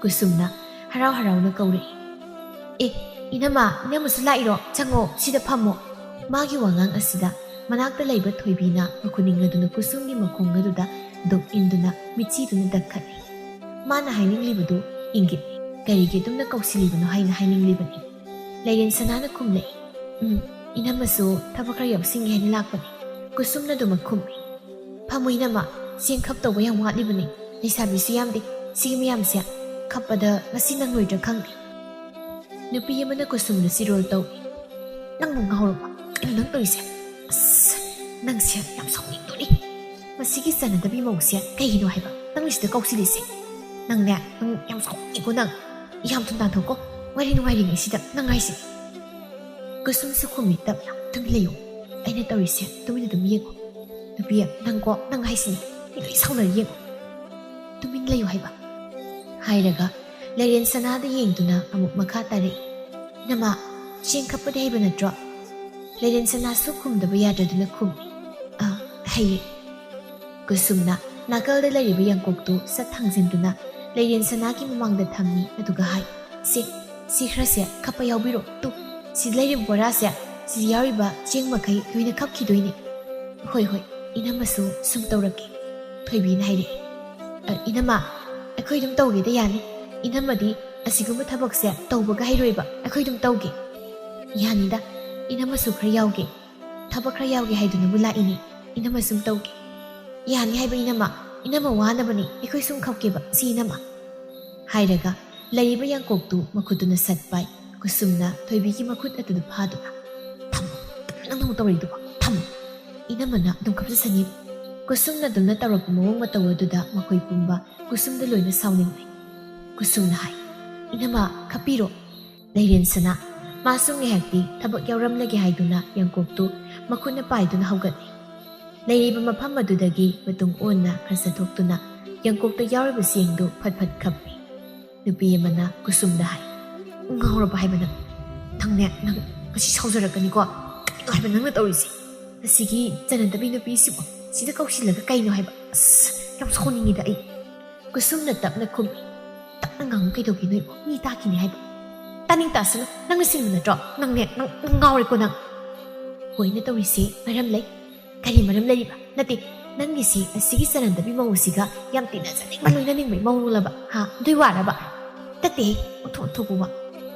ꯀꯨꯁꯨꯝꯅ ꯍꯔꯥꯎ ꯍꯔꯥꯎꯅ ꯀꯧꯔꯛꯏ, "ꯑꯦ, "ꯏꯅꯝꯃ, ꯏꯅꯝꯃꯁꯨ ꯂꯥꯛꯏꯔꯣ? ꯆꯪꯉꯣ, ꯁꯤꯗ ꯐꯝꯃꯣ꯫" ꯃꯥꯒꯤ ꯋꯥꯉꯥꯡ ꯑꯁꯤꯗ ꯃꯅꯥꯛꯇ ꯂꯩꯕ ꯊꯣꯏꯕꯤꯅ ꯃꯈꯨꯠ ꯅꯤꯡꯅꯗꯨꯅ ꯀꯨꯁꯨꯝꯒꯤ ꯃꯈꯣꯡ ꯑꯗꯨꯗ ꯗꯨꯞ ꯏꯟꯗꯨꯅ ꯃꯤꯠꯆꯤꯗꯨꯅ ꯗꯛꯈꯠꯂꯤ꯫ ꯃꯥꯅ ꯍꯥꯏꯅꯤꯡꯂꯤꯕꯗꯨ ꯏꯪꯒꯤꯠꯅꯤ꯫ ꯀꯔꯤꯒꯤ ꯑꯗꯨꯝꯅ ꯀꯧꯁꯤꯜꯂꯤꯕꯅꯣ ꯍꯥꯏꯅ ꯍꯥꯏꯅꯤꯡꯂꯤꯕꯅꯤ꯫ ꯂꯩꯔꯦꯟ ꯁꯅꯥꯅ ꯈꯨꯝꯂꯛꯏ, "ꯎꯝ, ꯏꯅꯝꯃꯁꯨ ꯊꯕꯛ ꯈꯔ ꯌꯥꯎꯁꯤꯟꯒꯦ ꯍꯥꯏꯅ ꯂꯥꯛꯄꯅꯤ꯫" ꯀꯨꯁꯨꯝꯅ ꯑꯗꯨꯃꯛ ꯈꯨꯝꯃꯤ꯫ "ꯐꯝꯃꯨ ꯏꯅꯝꯃ, ꯆꯦꯡ ꯈꯞꯇꯧꯕ ꯌꯥꯝ ꯋꯥꯠꯂꯤꯕꯅꯤ꯫ ꯂꯩꯁꯥꯕꯤꯁꯨ ꯌꯥꯝꯗꯦ꯫ ꯁꯤꯒꯤ ꯃꯌꯥꯝꯁꯦ ꯈꯞꯄꯗ ꯉꯁꯤ ꯅꯪꯂꯣꯏꯗ꯭ꯔꯥ ꯈꯪꯗꯦ꯫" ꯅꯨꯄꯤ ꯑꯃꯅ ꯀꯨꯁꯨꯝꯗ ꯆꯤꯔꯣꯜ ꯇꯧꯏ꯫ "ꯅꯪꯕꯨ ꯉꯥꯎꯔꯕ? ꯀꯩꯅꯣ ꯅꯪ ꯇꯧꯔꯤꯁꯦ? ꯑꯁ, ꯅꯪꯁꯦ ꯌꯥꯝ ꯁꯥꯎꯅꯤꯡꯗꯣꯔꯤ꯫ ꯃꯁꯤꯒꯤ ꯆꯥꯟꯅꯗꯕꯤ ꯃꯧꯁꯦ ꯀꯩꯒꯤꯅꯣ ꯍꯥꯏꯕ ꯅꯪꯅ ꯁꯤꯗ ꯀꯧꯁꯤꯜꯂꯤꯁꯦ? ꯅꯪꯅꯦ, ꯅꯪ ꯌꯥꯝ ꯁꯥꯎꯅꯤꯡꯉꯤꯀꯣ ꯅꯪ꯫ ꯌꯥꯝ ꯊꯨꯅ ꯇꯥꯟꯊꯣꯛꯀꯣ꯫ ꯋꯥꯔꯤ ꯅꯨꯡꯉꯥꯏꯔꯤꯉꯩꯁꯤꯗ ꯅꯪ ꯍꯥꯏꯁꯦ꯫" ꯀꯨꯁꯨꯝꯁꯨ ꯈꯨꯝꯃꯤ ꯇꯞꯅ, "ꯇꯨꯃꯤꯟ ꯂꯩꯌꯨ꯫ ꯑꯩꯅ ꯇꯧꯔꯤꯁꯦ ꯇꯨꯃꯤꯟ ꯑꯗꯨꯝ ꯌꯦꯡꯉꯨ꯫ ꯅꯨꯄꯤ, ꯅꯪꯀꯣ, ꯅꯪ ꯍꯥꯏꯁꯤꯅꯦ꯫ ꯃꯤ ꯂꯣꯏ ꯁꯥꯎꯅꯔꯤ ꯌꯦꯡꯉꯨ꯫ ꯇꯨꯃꯤꯟ ꯂꯩꯌꯨ ꯍꯥꯏꯕ꯫" ꯍꯥꯏꯔꯒ ꯂꯩꯔꯦꯟ ꯁꯅꯥꯗ ꯌꯦꯡꯗꯨꯅ ꯑꯃꯨꯛ ꯃꯈꯥ ꯇꯥꯔꯛꯏ꯫ "ꯏꯅꯝꯃ, ꯆꯦꯡ ꯈꯞꯄꯗꯤ ꯍꯩꯕ ꯅꯠꯇ꯭ꯔꯣ?" ꯂꯩꯔꯦꯟ ꯁꯅꯥꯁꯨ ꯈꯨꯝꯗꯕ ꯌꯥꯗ꯭ꯔꯗꯨꯅ ꯈꯨꯝꯃꯤ꯫ "ꯑ, ꯍꯩꯌꯦ꯫" ꯀꯨꯁꯨꯝꯅ ꯅꯥꯀꯜꯗ ꯂꯩꯔꯤꯕ ꯌꯥꯡꯀꯣꯛꯇꯨ ꯁꯠ ꯊꯥꯡꯖꯤꯟꯗꯨꯅ ꯂꯩꯔꯦꯟ ꯁꯅꯥꯒꯤ ꯃꯃꯥꯡꯗ ꯊꯝꯃꯤ, ꯑꯗꯨꯒ ꯍꯥꯏ, "ꯁꯦ, ꯁꯤ ꯈꯔꯁꯦ ꯈꯞꯄ ꯌꯥꯎꯕꯤꯔꯣ꯫ ꯇꯨ, ꯁꯤꯗ ꯂꯩꯔꯤꯕ ꯕꯣꯔꯥꯁꯦ, ꯁꯤꯗ ꯌꯥꯎꯔꯤꯕ ꯆꯦꯡ ꯃꯈꯩ ꯂꯣꯏꯅ ꯈꯞꯈꯤꯗꯣꯏꯅꯦ꯫" "ꯍꯣꯏ, ꯍꯣꯏ, ꯏꯅꯝꯃꯁꯨ ꯁꯨꯝ ꯇꯧꯔꯛꯀꯦ꯫" ꯊꯣꯏꯕꯤꯅ ꯍꯥꯏꯔꯛꯏ꯫ "ꯑ, ꯏꯅꯝꯃ, ꯑꯩꯈꯣꯏ ꯑꯗꯨꯝ ꯇꯧꯒꯦꯗ ꯌꯥꯅꯤ꯫ ꯏꯅꯝꯃꯗꯤ ꯑꯁꯤꯒꯨꯝꯕ ꯊꯕꯛꯁꯦ ꯇꯧꯕꯒ ꯍꯩꯔꯣꯏꯕ, ꯑꯩꯈꯣꯏ ꯑꯗꯨꯝ ꯇꯧꯒꯦ꯫" "ꯌꯥꯅꯤꯗ, ꯏꯅꯝꯃꯁꯨ ꯈꯔ ꯌꯥꯎꯒꯦ꯫ ꯊꯕꯛ ꯈꯔ ꯌꯥꯎꯒꯦ ꯍꯥꯏꯗꯨꯅꯕꯨ ꯂꯥꯛꯏꯅꯦ꯫ ꯏꯅꯝꯃ ꯁꯨꯝ ꯇꯧꯒꯦ꯫" "ꯌꯥꯅꯤ ꯍꯥꯏꯕ ꯏꯅꯝꯃ, ꯏꯅꯝꯃ ꯋꯥꯅꯕꯅꯤ, ꯑꯩꯈꯣꯏ ꯁꯨꯝ ꯈꯞꯀꯦꯕ, ꯁꯤ ꯏꯅꯝꯃ꯫" ꯍꯥꯏꯔꯒ ꯂꯩꯔꯤꯕ ꯌꯥꯡꯀꯣꯛꯇꯨ ꯃꯈꯨꯠꯇꯨꯅ ꯁꯠ ꯄꯥꯏ꯫ ꯀꯨꯁꯨꯝꯅ ꯊꯣꯏꯕꯤꯒꯤ ꯃꯈꯨꯠ ꯑꯗꯨꯗ ꯐꯥꯗꯨꯅ, "ꯊꯝꯃꯨ, ꯅꯪꯅ ꯑꯃꯨꯛ ꯇꯧꯔꯤꯗꯨꯕꯣ, ꯊꯝꯃꯨ꯫" ꯏꯅꯝꯃꯅ ꯑꯗꯨꯝ ꯈꯞꯆꯁꯅꯤ꯫ ꯀꯨꯁꯨꯝꯅ ꯑꯗꯨꯝꯅ ꯇꯧꯔꯛꯄ ꯃꯑꯣꯡ ꯃꯇꯧ ꯑꯗꯨꯗ ꯃꯈꯣꯏ ꯄꯨꯝꯕ ꯀꯨꯁꯨꯝꯗ ꯂꯣꯏꯅ ꯁꯥꯎꯅꯤꯡꯂꯦ꯫ ꯀꯨꯁꯨꯝꯅ ꯍꯥꯏ, "ꯏꯅꯝꯃ, ꯈꯞꯄꯤꯔꯣ꯫" ꯂꯩꯔꯦꯟ ꯁꯅꯥ, ꯃꯥꯁꯨ ꯉꯥꯏꯍꯥꯛꯇꯤ ꯊꯕꯛ ꯌꯥꯎꯔꯝꯂꯒꯦ ꯍꯥꯏꯗꯨꯅ ꯌꯥꯡꯀꯣꯛꯇꯨ ꯃꯈꯨꯠꯅ ꯄꯥꯏꯗꯨꯅ ꯍꯧꯒꯠꯂꯦ꯫ ꯂꯩꯔꯤꯕ ꯃꯐꯝ ꯑꯗꯨꯗꯒꯤ ꯃꯇꯨꯡ ꯑꯣꯟꯅ ꯈꯔ ꯆꯠꯊꯣꯛꯇꯨꯅ ꯌꯥꯡꯀꯣꯛꯇ ꯌꯥꯎꯔꯤꯕ ꯆꯦꯡꯗꯨ ꯐꯠ ꯐꯠ ꯈꯞꯄꯤ꯫ ꯅꯨꯄꯤ ꯑꯃꯅ ꯀꯨꯁꯨꯝꯗ ꯍꯥꯏ, "ꯉꯥꯎꯔꯕ ꯍꯥꯏꯕ ꯅꯪ? ꯅꯪꯅꯦ, ꯅꯪ ꯉꯁꯤ ꯁꯥꯎꯖꯔꯛꯀꯅꯤꯀꯣ꯫ ꯀꯩꯅꯣ ꯍꯥꯏꯕ ꯅꯪꯅ ꯇꯧꯔꯤꯁꯦ? ꯑꯁꯤꯒꯤ ꯆꯅꯗꯕꯤ ꯅꯨꯄꯤꯁꯤꯕꯨ ꯁꯤꯗ ꯀꯧꯁꯤꯜꯂꯒ ꯀꯩꯅꯣ ꯍꯥꯏꯕ? ꯑꯁ, ꯌꯥꯝ ꯁꯥꯎꯅꯤꯡꯉꯤꯗ ꯑꯩ꯫" ꯀꯨꯁꯨꯝꯅ ꯇꯞꯅ ꯈꯨꯝꯃꯤ꯫ "ꯇꯞꯅ ꯉꯥꯡꯉꯨ ꯀꯩꯗꯧꯒꯦ ꯅꯣꯏꯕꯨ? ꯃꯤ ꯇꯥꯈꯤꯅꯤ ꯍꯥꯏꯕ꯫" ꯇꯥꯅꯤꯡ ꯇꯥꯁꯅꯨ, ꯅꯪꯅ ꯁꯤꯟꯕ ꯅꯠꯇ꯭ꯔꯣ? ꯅꯪꯅꯦ, ꯅꯪ, ꯅꯪ ꯉꯥꯎꯔꯦꯀꯣ ꯅꯪ꯫ ꯍꯣꯏꯅ ꯇꯧꯔꯤꯁꯦ ꯃꯔꯝ ꯂꯩ꯫ ꯀꯔꯤ ꯃꯔꯝ ꯂꯩꯔꯤꯕ? ꯅꯠꯇꯦ, ꯅꯪꯒꯤꯁꯤ ꯑꯁꯤꯒꯤ ꯆꯅꯟꯗꯕꯤ ꯃꯧꯁꯤꯒ ꯌꯥꯝ ꯇꯤꯟꯅꯖꯅꯤꯡꯕ, ꯂꯣꯏꯅꯅꯤꯡꯕꯒꯤ ꯃꯑꯣꯡꯂꯕ? ꯍꯥ? ꯑꯗꯨꯏ ꯋꯥꯔꯕ? ꯅꯠꯇꯦ, ꯑꯣꯟꯊꯣꯛ ꯑꯣꯟꯊꯣꯛꯄ ꯋꯥ꯫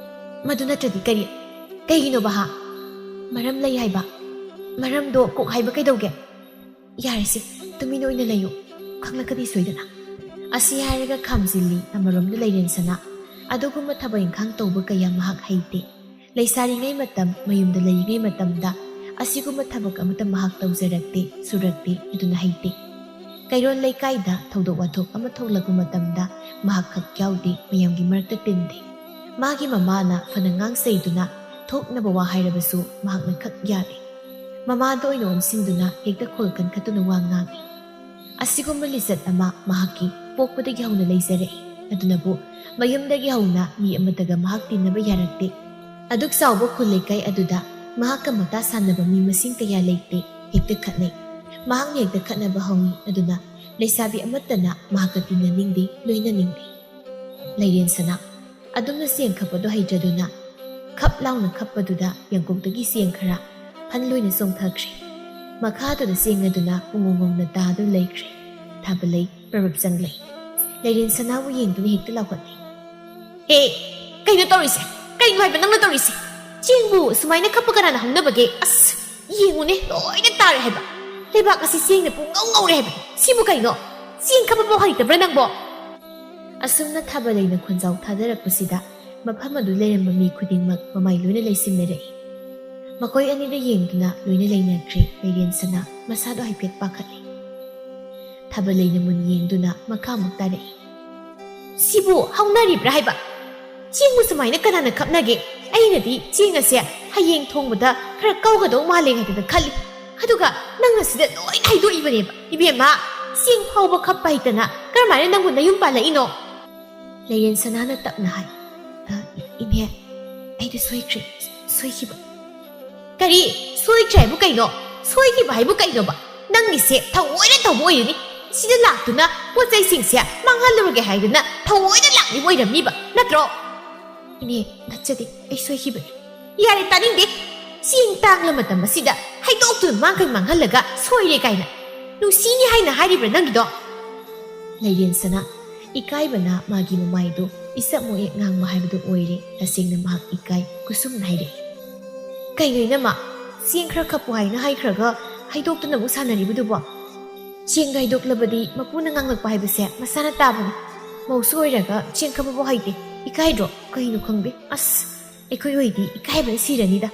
ꯃꯗꯨ ꯅꯠꯇ꯭ꯔꯗꯤ ꯀꯔꯤ? ꯀꯩꯒꯤꯅꯣꯕ ꯍꯥ? ꯃꯔꯝ ꯂꯩ ꯍꯥꯏꯕ꯫ ꯃꯔꯝꯗꯣ ꯀꯣꯛ ꯍꯥꯏꯕ ꯀꯩꯗꯧꯒꯦ? ꯌꯥꯔꯦꯁꯦ, ꯇꯨꯃꯤꯟ ꯑꯣꯏꯅ ꯂꯩꯌꯨ꯫ ꯈꯪꯂꯛꯀꯅꯤ ꯁꯣꯏꯗꯅ꯫ ꯑꯁꯤ ꯍꯥꯏꯔꯒ ꯈꯥꯝꯖꯤꯜꯂꯤ ꯑꯃꯔꯣꯝꯗ ꯂꯩꯔꯦꯟꯁꯅꯥ꯫ ꯑꯗꯨꯒꯨꯝꯕ ꯊꯕꯛ ꯏꯪꯈꯥꯡ ꯇꯧꯕ ꯀꯌꯥ ꯃꯍꯥꯛ ꯍꯩꯇꯦ꯫ ꯂꯩꯁꯥꯔꯤꯉꯩ ꯃꯇꯝ, ꯃꯌꯨꯝꯗ ꯂꯩꯔꯤꯉꯩ ꯃꯇꯝꯗ ꯑꯁꯤꯒꯨꯝꯕ ꯊꯕꯛ ꯑꯃꯠꯇ ꯃꯍꯥꯛ ꯇꯧꯖꯔꯛꯇꯦ, ꯁꯨꯔꯛꯇꯦ, ꯑꯗꯨꯅ ꯍꯩꯇꯦ꯫ ꯀꯩꯔꯣꯜ ꯂꯩꯀꯥꯏꯗ ꯊꯧꯗꯣꯛ ꯋꯥꯊꯣꯛ ꯑꯃ ꯊꯣꯛꯂꯛꯄ ꯃꯇꯝꯗ ꯃꯍꯥꯛ ꯈꯛ ꯌꯥꯎꯗꯦ, ꯃꯌꯥꯝꯒꯤ ꯃꯔꯛꯇ ꯇꯤꯟꯗꯦ꯫ ꯃꯥꯒꯤ ꯃꯃꯥꯅ ꯐꯅ ꯉꯥꯡꯆꯩꯗꯨꯅ ꯊꯣꯛꯅꯕ ꯋꯥ ꯍꯥꯏꯔꯕꯁꯨ ꯃꯍꯥꯛꯅ ꯈꯛ ꯌꯥꯗꯦ꯫ ꯃꯃꯥꯗ ꯑꯣꯏꯅ ꯑꯣꯟꯁꯤꯟꯗꯨꯅ ꯍꯦꯛꯇ ꯈꯣꯜ ꯀꯟꯈꯠꯇꯨꯅ ꯋꯥ ꯉꯥꯡꯏ꯫ ꯑꯁꯤꯒꯨꯝꯕ ꯂꯤꯆꯠ ꯑꯃ ꯃꯍꯥꯛꯀꯤ ꯄꯣꯛꯄꯗꯒꯤ ꯍꯧꯅ ꯂꯩꯖꯔꯛꯏ꯫ ꯑꯗꯨꯅꯕꯨ ꯃꯌꯨꯝꯗꯒꯤ ꯍꯧꯅ ꯃꯤ ꯑꯃꯠꯇꯒ ꯃꯍꯥꯛ ꯇꯤꯟꯅꯕ ꯌꯥꯔꯛꯇꯦ꯫ ꯑꯗꯨꯛ ꯆꯥꯎꯕ ꯈꯨꯜ ꯂꯩꯀꯥꯏ ꯑꯗꯨꯗ ꯃꯍꯥꯛꯀ ꯃꯇꯥ ꯁꯥꯟꯅꯕ ꯃꯤ ꯃꯁꯤꯡ ꯀꯌꯥ ꯂꯩꯇꯦ꯫ ꯍꯦꯛꯇ ꯈꯠꯅꯩ꯫ ꯃꯍꯥꯛꯅ ꯍꯦꯛꯇ ꯈꯠꯅꯕ ꯍꯧꯏ꯫ ꯑꯗꯨꯅ ꯂꯩꯁꯥꯕꯤ ꯑꯃꯠꯇꯅ ꯃꯍꯥꯛꯀ ꯇꯤꯟꯅꯅꯤꯡꯗꯦ, ꯂꯣꯏꯅꯅꯤꯡꯗꯦ꯫ ꯂꯩꯔꯦꯟ ꯁꯅꯥ ꯑꯗꯨꯝꯅ ꯆꯦꯡ ꯈꯞꯄꯗꯣ ꯍꯩꯇ꯭ꯔꯗꯨꯅ ꯈꯞ ꯂꯥꯎꯅ ꯈꯞꯄꯗꯨꯗ ꯌꯥꯡꯀꯣꯛꯇꯒꯤ ꯆꯦꯡ ꯈꯔ ꯐꯟ ꯂꯣꯏꯅ ꯆꯣꯡꯊꯈ꯭ꯔꯦ꯫ ꯃꯈꯥꯗꯨꯗ ꯆꯦꯡ ꯑꯗꯨꯅ ꯄꯨꯡꯉꯣꯡ ꯉꯣꯡꯅ ꯇꯥꯗꯨꯅ ꯂꯩꯈ꯭ꯔꯦ꯫ ꯊꯥꯕꯂꯩ ꯄ꯭ꯔꯕꯞ ꯆꯪꯂꯛꯏ꯫ ꯂꯩꯔꯦꯟ ꯁꯅꯥꯕꯨ ꯌꯦꯡꯗꯨꯅ ꯍꯦꯛꯇ ꯂꯥꯎꯈꯠꯂꯤ꯫ "ꯍꯦ, ꯀꯩꯅꯣ ꯇꯧꯔꯤꯁꯦ? ꯀꯩꯅꯣ ꯍꯥꯏꯕ ꯅꯪꯅ ꯇꯧꯔꯤꯁꯦ? ꯆꯦꯡꯕꯨ ꯁꯨꯃꯥꯏꯅ ꯈꯞꯄ ꯀꯅꯥꯅ ꯍꯧꯅꯕꯒꯦ? ꯑꯁ, ꯌꯦꯡꯉꯨꯅꯦ, ꯂꯣꯏꯅ ꯇꯥꯔꯦ ꯍꯥꯏꯕ꯫ ꯂꯩꯕꯥꯛ ꯑꯁꯤ ꯆꯦꯡꯅ ꯄꯨꯡꯉꯧ ꯉꯧꯔꯦ ꯍꯥꯏꯕ꯫ ꯁꯤꯕꯨ ꯀꯩꯅꯣ? ꯆꯦꯡ ꯈꯞꯄꯐꯥꯎ ꯍꯩꯇꯕ꯭ꯔꯥ ꯅꯪꯕꯣ?" ꯑꯁꯨꯝꯅ ꯊꯥꯕꯂꯩꯅ ꯈꯣꯟꯖꯥꯎ ꯊꯥꯗꯔꯛꯄꯁꯤꯗ ꯃꯐꯝ ꯑꯗꯨ ꯂꯩꯔꯝꯕ ꯃꯤ ꯈꯨꯗꯤꯡꯃꯛ ꯃꯃꯥꯏ ꯂꯣꯏꯅ ꯂꯩꯁꯤꯟꯅꯔꯛꯏ꯫ ꯃꯈꯣꯏ ꯑꯅꯤꯗ ꯌꯦꯡꯗꯨꯅ ꯂꯣꯏꯅ ꯂꯩꯅꯈ꯭ꯔꯦ꯫ ꯂꯩꯔꯦꯟ ꯁꯅꯥ ꯃꯁꯥꯗꯣ ꯍꯥꯏꯐꯦꯠ ꯄꯥꯈꯠꯂꯤ꯫ ꯊꯥꯕꯂꯩꯅ ꯃꯨꯟ ꯌꯦꯡꯗꯨꯅ ꯃꯈꯥ ꯑꯃꯨꯛ ꯇꯥꯔꯛꯏ꯫ "ꯁꯤꯕꯨ ꯍꯧꯅꯔꯤꯕ꯭ꯔꯥ ꯍꯥꯏꯕ? ꯆꯦꯡꯕꯨ ꯁꯨꯃꯥꯏꯅ ꯀꯅꯥꯅ ꯈꯞꯅꯒꯦ? ꯑꯩꯅꯗꯤ ꯆꯦꯡ ꯑꯁꯦ ꯍꯌꯦꯡ ꯊꯣꯡꯕꯗ ꯈꯔ ꯀꯧꯒꯗꯧ ꯃꯥꯜꯂꯦ ꯍꯥꯏꯗꯅ ꯈꯜꯂꯤ꯫ ꯑꯗꯨꯒ ꯅꯪꯅ ꯁꯤꯗ ꯂꯣꯏꯅ ꯍꯩꯗꯣꯛꯏꯕꯅꯦꯕ꯫ ꯏꯕꯦꯝꯃ, ꯆꯦꯡ ꯐꯥꯎꯕ ꯈꯞꯄ ꯍꯩꯇꯅ ꯀꯔꯝꯍꯥꯏꯅ ꯅꯪꯕꯨ ꯅꯌꯨꯝ ꯄꯥꯜꯂꯛꯏꯅꯣ?" ꯂꯩꯔꯦꯟ ꯁꯅꯥꯅ ꯇꯞꯅ ꯍꯥꯏ, "ꯑ, ꯏꯅꯦ, ꯑꯩꯗꯤ ꯁꯣꯏꯈ꯭ꯔꯦ, ꯁꯣꯏꯈꯤꯕ꯫" "ꯀꯔꯤ? ꯁꯣꯏꯈ꯭ꯔꯦ ꯍꯥꯏꯕꯨ ꯀꯩꯅꯣ? ꯁꯣꯏꯈꯤꯕ ꯍꯥꯏꯕꯨ ꯀꯩꯅꯣꯕ? ꯅꯪꯒꯤꯁꯦ ꯊꯑꯣꯏꯅ ꯇꯧꯕ ꯑꯣꯏꯔꯅꯤ꯫ ꯁꯤꯗ ꯂꯥꯛꯇꯨꯅ ꯄꯣꯠ ꯆꯩꯁꯤꯡꯁꯦ ꯃꯥꯡꯍꯜꯂꯨꯔꯒꯦ ꯍꯥꯏꯗꯨꯅ ꯊꯑꯣꯏꯅ ꯂꯥꯛꯂꯤꯕ ꯑꯣꯏꯔꯝꯅꯤꯕ, ꯅꯠꯇ꯭ꯔꯣ?" ꯏꯅꯦ, ꯅꯠꯆꯗꯦ, ꯑꯩ ꯁꯣꯏꯈꯤꯕꯅꯤ꯫ ꯌꯥꯔꯦ, ꯇꯥꯅꯤꯡꯗꯦ꯫ ꯆꯦꯡ ꯇꯥꯡꯂ ꯃꯇꯝ ꯑꯁꯤꯗ ꯍꯩꯗꯣꯛꯇꯨꯅ ꯃꯥꯡꯈꯩ ꯃꯥꯡꯍꯜꯂꯒ ꯁꯣꯏꯔꯦ ꯀꯥꯏꯅ꯫ ꯅꯨꯡꯁꯤꯅꯤ ꯍꯥꯏꯅ ꯍꯥꯏꯔꯤꯕ꯭ꯔꯥ ꯅꯪꯒꯤꯗꯣ? ꯂꯩꯔꯦꯟ ꯁꯅꯥ, ꯏꯀꯥꯏꯕꯅ ꯃꯥꯒꯤ ꯃꯃꯥꯏꯗꯨ ꯏꯁꯛ ꯃꯣꯌꯦꯛ ꯉꯥꯡꯕ ꯍꯥꯏꯕꯗꯨ ꯑꯣꯏꯔꯦ꯫ ꯇꯁꯦꯡꯅ ꯃꯍꯥꯛ ꯏꯀꯥꯏ꯫ ꯀꯨꯁꯨꯝꯅ ꯍꯥꯏꯔꯛꯏ, "ꯀꯩꯅꯣ ꯏꯅꯝꯃ, ꯆꯦꯡ ꯈꯔ ꯈꯞꯄꯨ ꯍꯥꯏꯅ ꯍꯥꯏꯈ꯭ꯔꯒ ꯍꯩꯗꯣꯛꯇꯨꯅ ꯑꯃꯨꯛ ꯁꯥꯟꯅꯔꯤꯕꯗꯨꯕꯣ?" ꯆꯦꯡ ꯍꯩꯗꯣꯛꯂꯕꯗꯤ ꯃꯄꯨꯅ ꯉꯥꯡꯂꯛꯄ ꯍꯥꯏꯕꯁꯦ ꯃꯁꯥꯅ ꯇꯥꯕꯅꯤ꯫ ꯃꯧꯁꯨ ꯑꯣꯏꯔꯒ ꯆꯦꯡ ꯈꯞꯄꯕꯨ ꯍꯩꯇꯦ꯫ ꯏꯀꯥꯏꯗ꯭ꯔꯣ? ꯀꯩꯅꯣ ꯈꯪꯗꯦ꯫ ꯑꯁ, ꯑꯩꯈꯣꯏ ꯍꯣꯏꯗꯤ ꯏꯀꯥꯏꯕꯅ ꯁꯤꯔꯅꯤꯗ꯫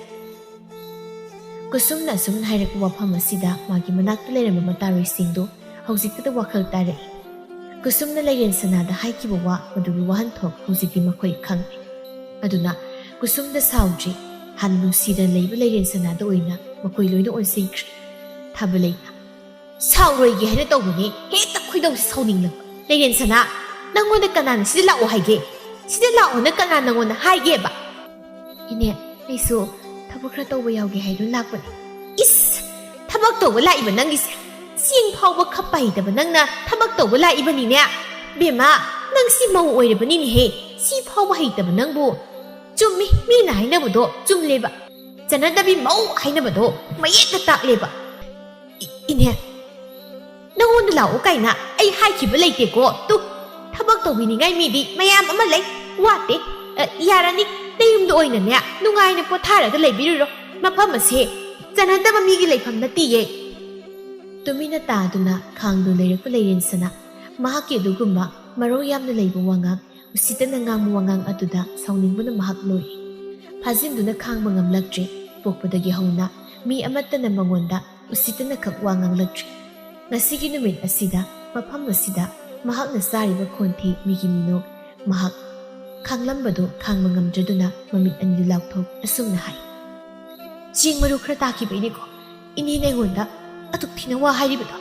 ꯀꯨꯁꯨꯝꯅ ꯑꯁꯨꯝꯅ ꯍꯥꯏꯔꯛꯄ ꯋꯥꯐꯝ ꯑꯁꯤꯗ ꯃꯥꯒꯤ ꯃꯅꯥꯛꯇ ꯂꯩꯔꯝꯕ ꯃꯇꯥꯔꯣꯏꯁꯤꯡꯗꯨ ꯍꯧꯖꯤꯛꯇꯗ ꯋꯥꯈꯜ ꯇꯥꯔꯛꯏ꯫ ꯀꯨꯁꯨꯝꯅ ꯂꯩꯔꯦꯟ ꯁꯅꯥꯗ ꯍꯥꯏꯈꯤꯕ ꯋꯥ ꯃꯗꯨꯒꯤ ꯋꯥꯍꯟꯊꯣꯛ ꯍꯧꯖꯤꯛꯇꯤ ꯃꯈꯣꯏ ꯈꯪꯂꯦ꯫ ꯑꯗꯨꯅ ꯀꯨꯁꯨꯝꯗ ꯁꯥꯎꯗ꯭ꯔꯤ, ꯍꯥꯟꯅ ꯅꯨꯡꯁꯤꯗꯅ ꯂꯩꯕ ꯂꯩꯔꯦꯟ ꯁꯅꯥꯗ ꯑꯣꯏꯅ ꯃꯈꯣꯏ ꯂꯣꯏꯅ ꯑꯣꯟꯁꯤꯟꯈ꯭ꯔꯦ꯫ ꯊꯥꯕ ꯂꯩꯅ, "ꯁꯥꯎꯔꯣꯏꯒꯦ ꯍꯥꯏꯅ ꯇꯧꯕꯅꯦ, ꯍꯦꯛꯇ ꯈꯣꯏꯗꯧꯁꯦ ꯁꯥꯎꯅꯤꯡꯂꯛꯄ꯫ ꯂꯩꯔꯦꯟ ꯁꯅꯥ, ꯅꯪꯉꯣꯟꯗ ꯀꯅꯥꯅ ꯁꯤꯗ ꯂꯥꯛꯑꯣ ꯍꯥꯏꯒꯦ? ꯁꯤꯗ ꯂꯥꯛꯑꯣꯅ ꯀꯅꯥ ꯅꯪꯉꯣꯟꯗ ꯍꯥꯏꯒꯦꯕ?" "ꯏꯅꯦ, ꯑꯩꯁꯨ ꯊꯕꯛ ꯈꯔ ꯇꯧꯕ ꯌꯥꯎꯒꯦ ꯍꯥꯏꯗꯨꯅ ꯂꯥꯛꯄꯅꯦ꯫" "ꯏꯁ, ꯊꯕꯛ ꯇꯧꯕ ꯂꯥꯛꯏꯕ ꯅꯪꯒꯤꯁꯦ? ꯆꯦꯡ ꯐꯥꯎꯕ ꯈꯞꯄ ꯍꯩꯇꯕ ꯅꯪꯅ ꯊꯕꯛ ꯇꯧꯕ ꯂꯥꯛꯏꯕꯅꯤꯅꯦ? ꯕꯦꯝꯃ, ꯅꯪ ꯁꯤ ꯃꯧ ꯑꯣꯏꯔꯕꯅꯤꯅꯦꯍꯦ꯫ ꯁꯤ ꯐꯥꯎꯕ ꯍꯩꯇꯕ ꯅꯪꯕꯨ꯫ ꯆꯨꯝꯃꯤ, ꯃꯤꯅ ꯍꯥꯏꯅꯕꯗꯣ ꯆꯨꯝꯂꯦꯕ꯫ ꯆꯠꯅꯗꯕꯤ ꯃꯧ ꯍꯥꯏꯅꯕꯗꯣ ꯃꯌꯦꯛꯇ ꯇꯥꯛꯂꯦꯕ꯫ ꯏ-, ꯏꯅꯦ, ꯅꯪꯉꯣꯟꯗ ꯂꯥꯛꯑꯣ ꯀꯥꯏꯅ ꯑꯩ ꯍꯥꯏꯈꯤꯕ ꯂꯩꯇꯦꯀꯣ꯫ ꯇꯨ, ꯊꯕꯛ ꯇꯧꯕꯤꯅꯤꯡꯉꯥꯏ ꯃꯤꯗꯤ ꯃꯌꯥꯝ ꯑꯃ ꯂꯩ, ꯋꯥꯠꯇꯦ꯫ ꯑ, ꯌꯥꯔꯅꯤ, ꯅꯌꯨꯝꯗ ꯑꯣꯏꯅꯅꯦ ꯅꯨꯡꯉꯥꯏꯅ ꯄꯣꯊꯥꯔꯒ ꯂꯩꯕꯤꯔꯨꯔꯣ꯫ ꯃꯐꯝ ꯑꯁꯦ ꯆꯟꯅꯗꯕ ꯃꯤꯒꯤ ꯂꯩꯐꯝ ꯅꯠꯇꯤꯌꯦ꯫" ꯇꯨꯃꯤꯟꯅ ꯇꯥꯗꯨꯅ ꯈꯥꯡꯗꯨ ꯂꯩꯔꯛꯄ ꯂꯩꯔꯦꯟ ꯁꯅꯥ ꯃꯍꯥꯛꯀꯤ ꯑꯗꯨꯒꯨꯝꯕ ꯃꯔꯧ ꯌꯥꯝꯅ ꯂꯩꯕ ꯋꯥꯉꯥꯡ, ꯎꯁꯤꯠꯇꯅ ꯉꯥꯡꯕ ꯋꯥꯉꯥꯡ ꯑꯗꯨꯗ ꯁꯥꯎꯅꯤꯡꯕꯅ ꯃꯍꯥꯛ ꯂꯣꯏꯔꯦ꯫ ꯐꯥꯖꯤꯟꯗꯨꯅ ꯈꯥꯡꯕ ꯉꯝꯂꯛꯇ꯭ꯔꯦ꯫ ꯄꯣꯛꯄꯗꯒꯤ ꯍꯧꯅ ꯃꯤ ꯑꯃꯠꯇꯅ ꯃꯉꯣꯟꯗ ꯎꯁꯤꯠꯇꯅ ꯈꯛ ꯋꯥ ꯉꯥꯡꯂꯛꯇ꯭ꯔꯤ꯫ ꯉꯁꯤꯒꯤ ꯅꯨꯃꯤꯠ ꯑꯁꯤꯗ, ꯃꯐꯝ ꯑꯁꯤꯗ ꯃꯍꯥꯛꯅ ꯆꯥꯔꯤꯕ ꯈꯣꯟꯊꯤ, ꯃꯤꯒꯤ ꯃꯤꯅꯣꯛ, ꯃꯍꯥꯛ ꯈꯥꯡꯂꯝꯕꯗꯨ ꯈꯥꯡꯕ ꯉꯝꯗ꯭ꯔꯗꯨꯅ ꯃꯃꯤꯠ ꯑꯅꯤꯗꯨ ꯂꯥꯎꯊꯣꯛ ꯑꯁꯨꯝꯅ ꯍꯥꯏ, "ꯆꯦꯡ ꯃꯔꯨ ꯈꯔ ꯇꯥꯈꯤꯕꯩꯅꯦꯀꯣ ꯏꯅꯦꯅ ꯑꯩꯉꯣꯟꯗ ꯑꯗꯨꯛ ꯊꯤꯅ ꯋꯥ ꯍꯥꯏꯔꯤꯕꯗꯣ꯫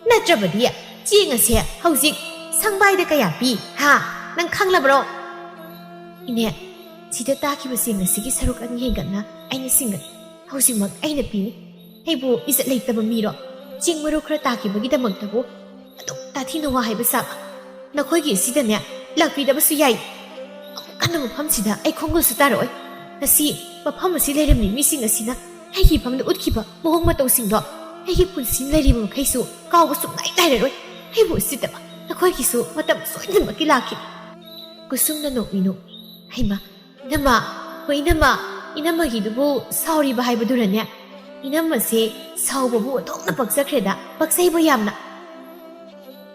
ꯅꯠꯇ꯭ꯔꯕꯗꯤ ꯆꯦꯡ ꯑꯁꯦ ꯍꯧꯖꯤꯛ ꯁꯪꯕꯥꯏꯗ ꯀꯌꯥ ꯄꯤ? ꯍꯥ? ꯅꯪ ꯈꯪꯂꯕ꯭ꯔꯣ?" "ꯏꯅꯦ, ꯁꯤꯗ ꯇꯥꯈꯤꯕ ꯆꯦꯡ ꯑꯁꯤꯒꯤ ꯁꯔꯨꯛ ꯑꯅꯤ ꯍꯦꯟꯒꯠꯅ ꯑꯩꯅ ꯁꯤꯡꯒꯅꯤ꯫ ꯍꯧꯖꯤꯛꯃꯛ ꯑꯩꯅ ꯄꯤꯅꯤ꯫ ꯑꯩꯕꯨ ꯏꯖꯠ ꯂꯩꯇꯕ ꯃꯤꯔꯣ? ꯆꯦꯡ ꯃꯔꯨ ꯈꯔ ꯇꯥꯈꯤꯕꯒꯤꯗꯃꯛꯇꯕꯨ ꯑꯗꯨꯛ ꯇꯥꯊꯤ ꯅꯋꯥ ꯍꯥꯏꯕ ꯁꯥꯕ? ꯅꯈꯣꯏꯒꯤ ꯑꯁꯤꯗꯅꯦ ꯂꯥꯛꯄꯤꯗꯕꯁꯨ ꯌꯥꯏ꯫ ꯑꯃꯨꯛ ꯀꯟꯅ ꯃꯐꯝꯁꯤꯗ ꯑꯩ ꯈꯣꯡꯒꯨꯜꯁꯨ ꯇꯥꯔꯛꯑꯣꯏ꯫ ꯉꯁꯤ ꯃꯐꯝ ꯑꯁꯤ ꯂꯩꯔꯝꯃꯤ ꯃꯤꯁꯤꯡ ꯑꯁꯤꯅ ꯑꯩꯒꯤ ꯐꯝꯗ ꯎꯠꯈꯤꯕ ꯃꯑꯣꯡ ꯃꯇꯧꯁꯤꯡꯗꯣ ꯑꯩꯒꯤ ꯄꯨꯟꯁꯤ ꯂꯩꯔꯤꯕ ꯃꯈꯩꯁꯨ ꯀꯥꯎꯕ ꯁꯨꯡꯅꯥꯏ ꯅꯥꯏꯔꯔꯣꯏ꯫ ꯑꯩꯕꯨ ꯎꯁꯤꯠꯇꯕ ꯅꯈꯣꯏꯒꯤꯁꯨ ꯃꯇꯝ ꯁꯣꯏꯗꯅꯃꯛꯀꯤ ꯂꯥꯛꯈꯤꯅꯤ꯫ ꯀꯨꯁꯨꯝꯅ ꯅꯣꯛꯃꯤ ꯅꯣꯛꯃꯤ, ꯍꯩꯃꯥ, ꯏꯅꯝꯃ, ꯍꯣꯏ ꯏꯅꯝꯃ, ꯏꯅꯝꯃꯒꯤꯗꯨꯕꯨ ꯁꯥꯎꯔꯤꯕ ꯍꯥꯏꯕꯗꯨꯔꯅꯦ? ꯏꯅꯝꯃꯁꯦ ꯁꯥꯎꯕꯕꯨ ꯑꯣꯟꯊꯣꯛꯅ ꯄꯛꯆꯈ꯭ꯔꯦꯗ, ꯄꯛꯆꯩꯕ ꯌꯥꯝꯅ꯫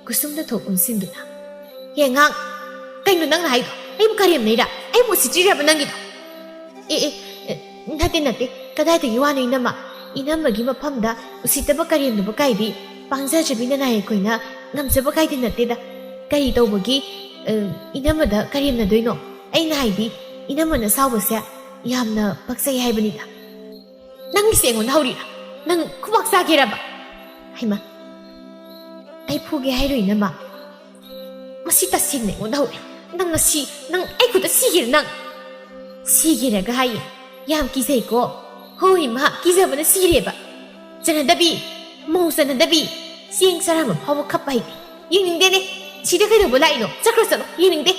ꯀꯨꯁꯨꯝꯗ ꯊꯣꯛ ꯑꯣꯟꯁꯤꯟꯗꯨꯅ, "ꯍꯦ ꯑꯉꯥꯡ, ꯀꯩꯅꯣ ꯅꯪꯅ ꯍꯥꯏꯗꯣ? ꯑꯩꯕꯨ ꯀꯔꯦꯝꯅꯩꯔꯥ? ꯑꯩꯕꯨ ꯎꯁꯤꯠꯇ꯭ꯔꯤꯔꯕ ꯅꯪꯒꯤꯗꯣ?" "ꯑꯦ, ꯑꯦ, ꯑꯦ, ꯅꯠꯇꯦ, ꯅꯠꯇꯦ, ꯀꯗꯥꯏꯗꯒꯤ ꯋꯥꯅꯣ ꯏꯅꯝꯃ? ꯏꯅꯝꯃꯒꯤ ꯃꯐꯝꯗ ꯎꯁꯤꯠꯇꯕ ꯀꯔꯦꯝꯅꯕ ꯀꯥꯏꯗꯤ ꯄꯥꯡꯖꯗ꯭ꯔꯕꯤ ꯅꯅꯥꯏ ꯑꯩꯈꯣꯏꯅ ꯉꯝꯖꯕ ꯀꯥꯏꯗꯤ ꯅꯠꯇꯦꯗ꯫ ꯀꯔꯤ ꯇꯧꯕꯒꯤ, ꯑ, ꯏꯅꯝꯃꯗ ꯀꯔꯦꯝꯅꯗꯣꯏꯅꯣ? ꯑꯩꯅ ꯍꯥꯏꯗꯤ ꯏꯅꯝꯃꯅ ꯁꯥꯎꯕꯁꯦ ꯌꯥꯝꯅ ꯄꯛꯆꯩ ꯍꯥꯏꯕꯅꯤꯗ꯫ ꯅꯪꯒꯤꯁꯦ ꯑꯩꯉꯣꯟꯗ ꯍꯧꯔꯤꯔꯥ? ꯅꯪ ꯈꯨꯕꯥꯛ ꯆꯥꯒꯦꯔꯕ?" "ꯍꯩꯃꯥ, ꯑꯩ ꯐꯨꯒꯦ ꯍꯥꯏꯔꯣꯏ ꯏꯅꯝꯃ꯫ ꯃꯁꯤ ꯇꯁꯦꯡꯅ ꯑꯩꯉꯣꯟꯗ ꯍꯧꯔꯦ꯫ ꯅꯪ ꯉꯁꯤ, ꯅꯪ ꯑꯩ ꯈꯨꯠꯇ ꯁꯤꯒꯦꯔꯥ ꯅꯪ?" "ꯁꯤꯒꯦꯔꯒ ꯍꯥꯏꯌꯦ꯫ ꯌꯥꯝ ꯀꯤꯖꯩꯀꯣ꯫ ꯍꯣꯏ ꯏꯃꯥ, ꯀꯤꯖꯕꯅ ꯁꯤꯔꯦꯕ꯫ ꯆꯅꯗꯕꯤ, ꯃꯧ ꯆꯅꯗꯕꯤ, ꯆꯦꯡ ꯆꯔꯥ ꯑꯃ ꯐꯥꯎꯕ ꯈꯞꯄ ꯍꯩꯇꯦ꯫ ꯌꯦꯡꯅꯤꯡꯗꯦꯅꯦ꯫ ꯁꯤꯗ ꯀꯩꯗꯧꯕ ꯂꯥꯛꯏꯅꯣ? ꯆꯠꯈ꯭ꯔꯣ ꯆꯠꯂꯣ, ꯌꯦꯡꯅꯤꯡꯗꯦ꯫"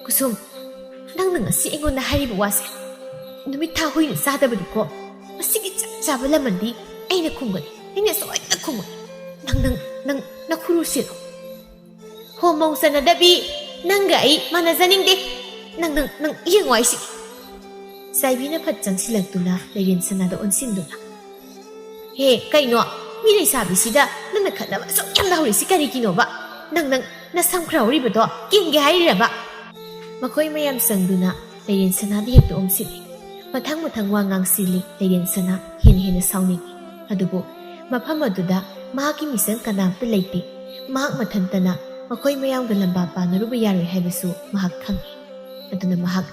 "ꯀꯨꯁꯨꯝ, ꯅꯪꯅ ꯉꯁꯤ ꯑꯩꯉꯣꯟꯗ ꯍꯥꯏꯔꯤꯕ ꯋꯥꯁꯦ ꯅꯨꯃꯤꯠ ꯊꯥ ꯍꯨꯏꯅ ꯆꯥꯗꯕꯅꯤꯀꯣ꯫ ꯃꯁꯤꯒꯤ ꯆꯞ ꯆꯥꯕ ꯂꯃꯟꯗꯤ ꯑꯩꯅ ꯈꯨꯝꯒꯅꯤ, ꯑꯩꯅ ꯁꯣꯏꯗꯅ ꯈꯨꯝꯒꯅꯤ꯫ ꯅꯪ, ꯅꯪ, ꯅꯪ ꯅꯈꯨꯔꯨ ꯁꯤꯜꯂꯣ꯫" "ꯍꯣ ꯃꯧ ꯆꯅꯗꯕꯤ, ꯅꯪꯒ ꯑꯩ ꯃꯥꯟꯅꯖꯅꯤꯡꯗꯦ꯫ ꯅꯪ, ꯅꯪ, ꯅꯪ ꯌꯦꯡꯉꯣ ꯍꯥꯏꯁꯤ꯫" ꯆꯥꯏꯕꯤꯅ ꯐꯠ ꯆꯪꯁꯤꯜꯂꯛꯇꯨꯅ ꯂꯩꯔꯦꯟ ꯁꯅꯥꯗ ꯑꯣꯟꯁꯤꯟꯗꯨꯅ, "ꯍꯦ, ꯀꯩꯅꯣ? ꯃꯤ ꯂꯩꯁꯥꯕꯤꯁꯤꯗ ꯅꯪꯅ ꯈꯠꯅꯕ ꯑꯁꯨꯛ ꯌꯥꯝꯅ ꯍꯧꯔꯤꯁꯤ ꯀꯔꯤꯒꯤꯅꯣꯕ? ꯅꯪ, ꯅꯪ ꯅꯁꯝ ꯈꯔ ꯍꯧꯔꯤꯕꯗꯣ ꯀꯦꯟꯒꯦ ꯍꯥꯏꯔꯤꯔꯕ?" ꯃꯈꯣꯏ ꯃꯌꯥꯝ ꯆꯪꯗꯨꯅ ꯂꯩꯔꯦꯟ ꯁꯅꯥꯗ ꯍꯦꯛꯇ ꯑꯣꯝꯁꯤꯜꯂꯤ꯫ ꯃꯊꯪ ꯃꯊꯪ ꯋꯥ ꯉꯥꯡꯁꯤꯜꯂꯤ ꯂꯩꯔꯦꯟ ꯁꯅꯥ ꯍꯦꯟꯅ ꯍꯦꯟꯅ ꯁꯥꯎꯅꯤꯡꯏ꯫ ꯑꯗꯨꯕꯨ ꯃꯐꯝ ꯑꯗꯨꯗ ꯃꯍꯥꯛꯀꯤ ꯃꯤꯆꯪ ꯀꯅꯥꯝꯇ ꯂꯩꯇꯦ꯫ ꯃꯍꯥꯛ ꯃꯊꯟꯇꯅ ꯃꯈꯣꯏ ꯃꯌꯥꯝꯒ ꯂꯝꯕꯥ ꯄꯥꯅꯔꯨꯕ ꯌꯥꯔꯣꯏ ꯍꯥꯏꯕꯁꯨ ꯃꯍꯥꯛ ꯈꯪꯏ꯫ ꯑꯗꯨꯅ ꯃꯍꯥꯛ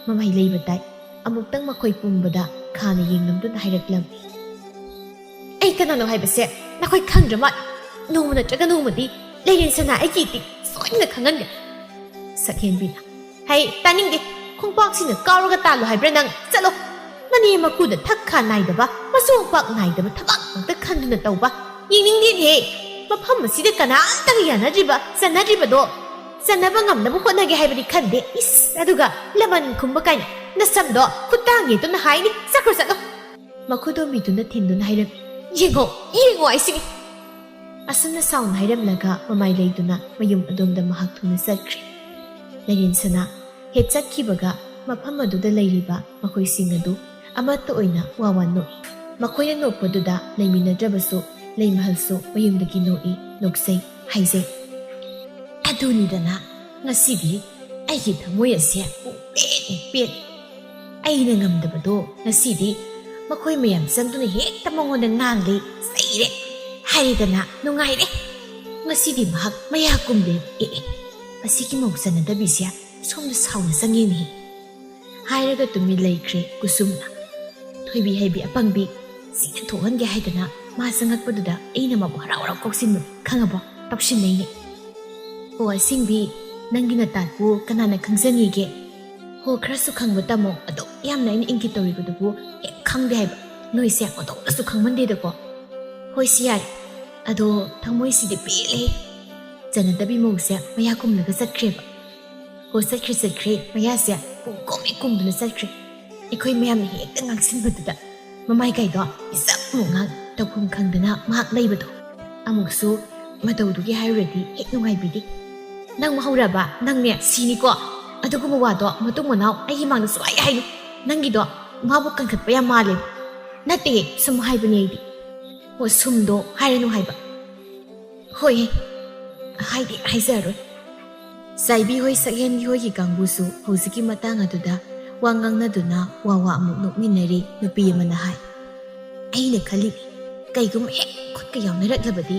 ꯃꯃꯩ ꯂꯩꯕ ꯇꯥꯏ꯫ ꯑꯃꯨꯛꯇꯪ ꯃꯈꯣꯏ ꯄꯨꯝꯕꯗ ꯈꯥꯅ ꯌꯦꯡꯂꯝꯗꯨꯅ ꯍꯥꯏꯔꯛꯂꯝꯃꯤ, "ꯑꯩ ꯀꯅꯥꯅꯣ ꯍꯥꯏꯕꯁꯦ ꯅꯈꯣꯏ ꯈꯪꯗ꯭ꯔ ꯃꯥꯜꯂꯦ꯫ ꯅꯣꯡꯃ ꯅꯠꯇ꯭ꯔꯒ ꯅꯣꯡꯃꯗꯤ ꯂꯩꯔꯦꯟ ꯁꯅꯥ ꯑꯩꯒꯤ ꯏꯇꯤꯛ ꯁꯣꯏꯗꯅ ꯈꯪꯍꯟꯒꯅꯤ꯫" ꯁꯛꯍꯦꯟꯕꯤꯅ, "ꯍꯩ, ꯇꯥꯅꯤꯡꯗꯦ꯫ ꯈꯣꯡꯄꯥꯛꯁꯤꯅ ꯀꯥꯎꯔꯒ ꯇꯥꯜꯂꯣ ꯍꯥꯏꯕ꯭ꯔꯥ ꯅꯪ? ꯆꯠꯂꯣ꯫ ꯃꯅꯦ ꯃꯀꯨꯗ ꯊꯛ ꯈꯥ ꯅꯥꯏꯗꯕ, ꯃꯆꯨ ꯃꯄꯥꯛ ꯅꯥꯏꯗꯕ ꯊꯕꯛ ꯉꯥꯛꯇ ꯈꯟꯗꯨꯅ ꯇꯧꯕ꯫ ꯌꯦꯡꯅꯤꯡꯗꯦꯅꯦꯍꯦ꯫ ꯃꯐꯝ ꯑꯁꯤꯗ ꯀꯅꯥꯝꯇꯒ ꯌꯥꯅꯗ꯭ꯔꯤꯕ, ꯆꯟꯅꯗ꯭ꯔꯤꯕꯗꯣ꯫ ꯆꯟꯅꯕ ꯉꯝꯅꯕ ꯍꯣꯠꯅꯒꯦ ꯍꯥꯏꯕꯗꯤ ꯈꯟꯗꯦ꯫ ꯏꯁ, ꯑꯗꯨꯒ ꯂꯃꯟ ꯈꯨꯝꯕ ꯀꯥꯏꯅ꯫ ꯅꯁꯝꯗꯣ ꯈꯨꯠꯇꯥꯡ ꯌꯦꯠꯇꯨꯅ ꯍꯥꯏꯅꯤ꯫ ꯆꯠꯈ꯭ꯔꯣ, ꯆꯠꯂꯣ꯫ ꯃꯈꯨꯗꯣꯝꯕꯤꯗꯨꯅ ꯊꯤꯟꯗꯨꯅ ꯍꯥꯏꯔꯝꯃꯤ꯫ "ꯌꯦꯡꯉꯣ, ꯌꯦꯡꯉꯣ ꯍꯥꯏꯁꯤꯅꯤ"꯫ ꯑꯁꯨꯝꯅ ꯁꯥꯎꯅ ꯍꯥꯏꯔꯝꯂꯒ ꯃꯃꯥꯏ ꯂꯩꯗꯨꯅ ꯃꯌꯨꯝ ꯑꯗꯣꯝꯗ ꯃꯍꯥꯛ ꯊꯨꯅ ꯆꯠꯈ꯭ꯔꯦ꯫ ꯂꯩꯔꯦꯟ ꯁꯅꯥ ꯍꯦꯛ ꯆꯠꯈꯤꯕꯒ ꯃꯐꯝ ꯑꯗꯨꯗ ꯂꯩꯔꯤꯕ ꯃꯈꯣꯏꯁꯤꯡ ꯑꯗꯨ ꯑꯃꯠꯇ ꯑꯣꯏꯅ ꯋꯥ ꯋꯥ ꯅꯣꯛꯏ꯫ ꯃꯈꯣꯏꯅ ꯅꯣꯛꯄꯗꯨꯗ ꯂꯩꯃꯤꯟꯅꯗ꯭ꯔꯕꯁꯨ ꯂꯩꯃꯍꯜꯁꯨ ꯃꯌꯨꯝꯗꯒꯤ ꯅꯣꯛꯏ, ꯅꯣꯛꯆꯩ, ꯍꯥꯏꯖꯩ꯫ "ꯑꯗꯨꯅꯤꯗꯅ, ꯉꯁꯤꯗꯤ ꯑꯩꯒꯤ ꯊꯃꯣꯏ ꯑꯁꯦ ꯄꯨꯡꯄꯦꯟ ꯄꯦꯟ꯫ ꯑꯩꯅ ꯉꯝꯗꯕꯗꯣ ꯉꯁꯤꯗꯤ ꯃꯈꯣꯏ ꯃꯌꯥꯝ ꯆꯪꯗꯨꯅ ꯍꯦꯛꯇ ꯃꯉꯣꯟꯗ ꯉꯥꯡꯂꯦ, ꯆꯩꯔꯦ꯫ ꯍꯥꯏꯔꯦꯗꯅ, ꯅꯨꯡꯉꯥꯏꯔꯦ꯫ ꯉꯁꯤꯗꯤ ꯃꯍꯥꯛ ꯃꯌꯥ ꯀꯨꯝꯂꯦ꯫ ꯑꯦ, ꯑꯦ, ꯑꯁꯤꯒꯤ ꯃꯧ ꯆꯟꯅꯗꯕꯤꯁꯦ ꯁꯣꯝꯗ ꯁꯥꯎꯅ ꯆꯪꯉꯦꯅꯦ"꯫ ꯍꯥꯏꯔꯒ ꯇꯨꯃꯤꯟ ꯂꯩꯈ꯭ꯔꯦ ꯀꯨꯁꯨꯝꯅ꯫ ꯊꯣꯏꯕꯤ ꯍꯥꯏꯕꯤ ꯑꯄꯪꯕꯤ, ꯁꯤꯅ ꯊꯣꯛꯍꯟꯒꯦ ꯍꯥꯏꯗꯅ ꯃꯥ ꯆꯪꯉꯛꯄꯗꯨꯗ ꯑꯩꯅ ꯃꯥꯕꯨ ꯍꯔꯥꯎ ꯍꯔꯥꯎ ꯀꯧꯁꯤꯟꯕ, ꯈꯪꯉꯕꯣ? ꯇꯧꯁꯤꯟꯅꯩꯅꯦ꯫ "ꯑꯣ ꯑꯁꯦꯡꯕꯤ, ꯅꯪꯒꯤ ꯅꯇꯥꯠꯄꯨ ꯀꯅꯥꯅ ꯈꯪꯖꯅꯤꯒꯦ? ꯍꯣ, ꯈꯔꯁꯨ ꯈꯪꯕ ꯇꯝꯃꯣ꯫ ꯑꯗꯨꯛ ꯌꯥꯝꯅ ꯑꯩꯅ ꯏꯪꯒꯤꯠ ꯇꯧꯔꯤꯕꯗꯨꯕꯨ ꯍꯦꯛ ꯈꯪꯗꯦ ꯍꯥꯏꯕ꯫ ꯅꯣꯏꯁꯦ ꯑꯣꯟꯊꯣꯛꯅꯁꯨ ꯈꯪꯃꯟꯗꯦꯗꯀꯣ"꯫ "ꯍꯣꯏ, ꯁꯤ ꯌꯥꯔꯦ꯫ ꯑꯗꯣ ꯊꯃꯣꯏꯁꯤꯗꯤ ꯄꯦꯜꯂꯦ꯫ ꯆꯟꯅꯗꯕꯤ ꯃꯧꯁꯦ ꯃꯌꯥ ꯀꯨꯝꯂꯒ ꯆꯠꯈ꯭ꯔꯦꯕ"꯫ ꯍꯣ, ꯆꯠꯈ꯭ꯔꯦ, ꯆꯠꯈ꯭ꯔꯦ꯫ ꯃꯌꯥꯁꯦ ꯄꯨꯡ ꯀꯨꯝꯃꯦ ꯀꯨꯝꯗꯨꯅ ꯆꯠꯈ꯭ꯔꯦ꯫ ꯑꯩꯈꯣꯏ ꯃꯌꯥꯝꯅ ꯍꯦꯛꯇ ꯉꯥꯡꯁꯤꯟꯕꯗꯨꯗ ꯃꯃꯥꯏꯀꯥꯏꯗꯣ ꯏꯆꯝ ꯑꯃꯨꯛ ꯉꯥꯡ, ꯇꯧꯐꯝ ꯈꯪꯗꯅ ꯃꯍꯥꯛ ꯂꯩꯕꯗꯣ꯫ ꯑꯃꯨꯛꯁꯨ ꯃꯇꯧꯗꯨꯒꯤ ꯍꯥꯏꯔꯨꯔꯗꯤ ꯍꯦꯛ ꯅꯨꯡꯉꯥꯏꯕꯤꯗꯦ꯫ "ꯅꯪ ꯍꯧꯔꯕ? ꯅꯪꯅꯦ ꯁꯤꯅꯤꯀꯣ꯫ ꯑꯗꯨꯒꯨꯝꯕ ꯋꯥꯗꯣ ꯃꯇꯨꯡ ꯃꯅꯥꯎ ꯑꯩꯒꯤ ꯃꯥꯡꯗ ꯁꯨꯡꯍꯥꯏ ꯍꯥꯏꯅꯨ꯫ ꯅꯪꯒꯤꯗꯣ ꯃꯥꯕꯨ ꯀꯟꯈꯠꯄ ꯌꯥꯝ ꯃꯥꯜꯂꯦ"꯫ "ꯅꯠꯇꯦ, ꯁꯨꯝ ꯍꯥꯏꯕꯅꯦ ꯑꯩꯗꯤ"꯫ "ꯑꯣ, ꯁꯨꯝꯗꯣ ꯍꯥꯏꯔꯅꯨ ꯍꯥꯏꯕ"꯫ "ꯍꯣꯏ, ꯍꯥꯏꯗꯤ ꯍꯥꯏꯖꯔꯣꯏ"꯫ ꯆꯥꯏꯕꯤ ꯍꯣꯏ, ꯁꯛꯍꯦꯟꯕꯤ ꯍꯣꯏꯒꯤ ꯀꯥꯡꯕꯨꯁꯨ ꯍꯧꯖꯤꯛꯀꯤ ꯃꯇꯥꯡ ꯑꯗꯨꯗ ꯋꯥ ꯉꯥꯡꯅꯗꯨꯅ ꯋꯥ ꯋꯥ ꯑꯃꯨꯛ ꯅꯣꯛꯃꯤꯟꯅꯔꯤ꯫ ꯅꯨꯄꯤ ꯑꯃꯅ ꯍꯥꯏ, "ꯑꯩꯅ ꯈꯜꯂꯤ, ꯀꯩꯒꯨꯝꯕ ꯍꯦꯛ ꯈꯨꯠꯀ ꯌꯥꯎꯅꯔꯛꯂꯕꯗꯤ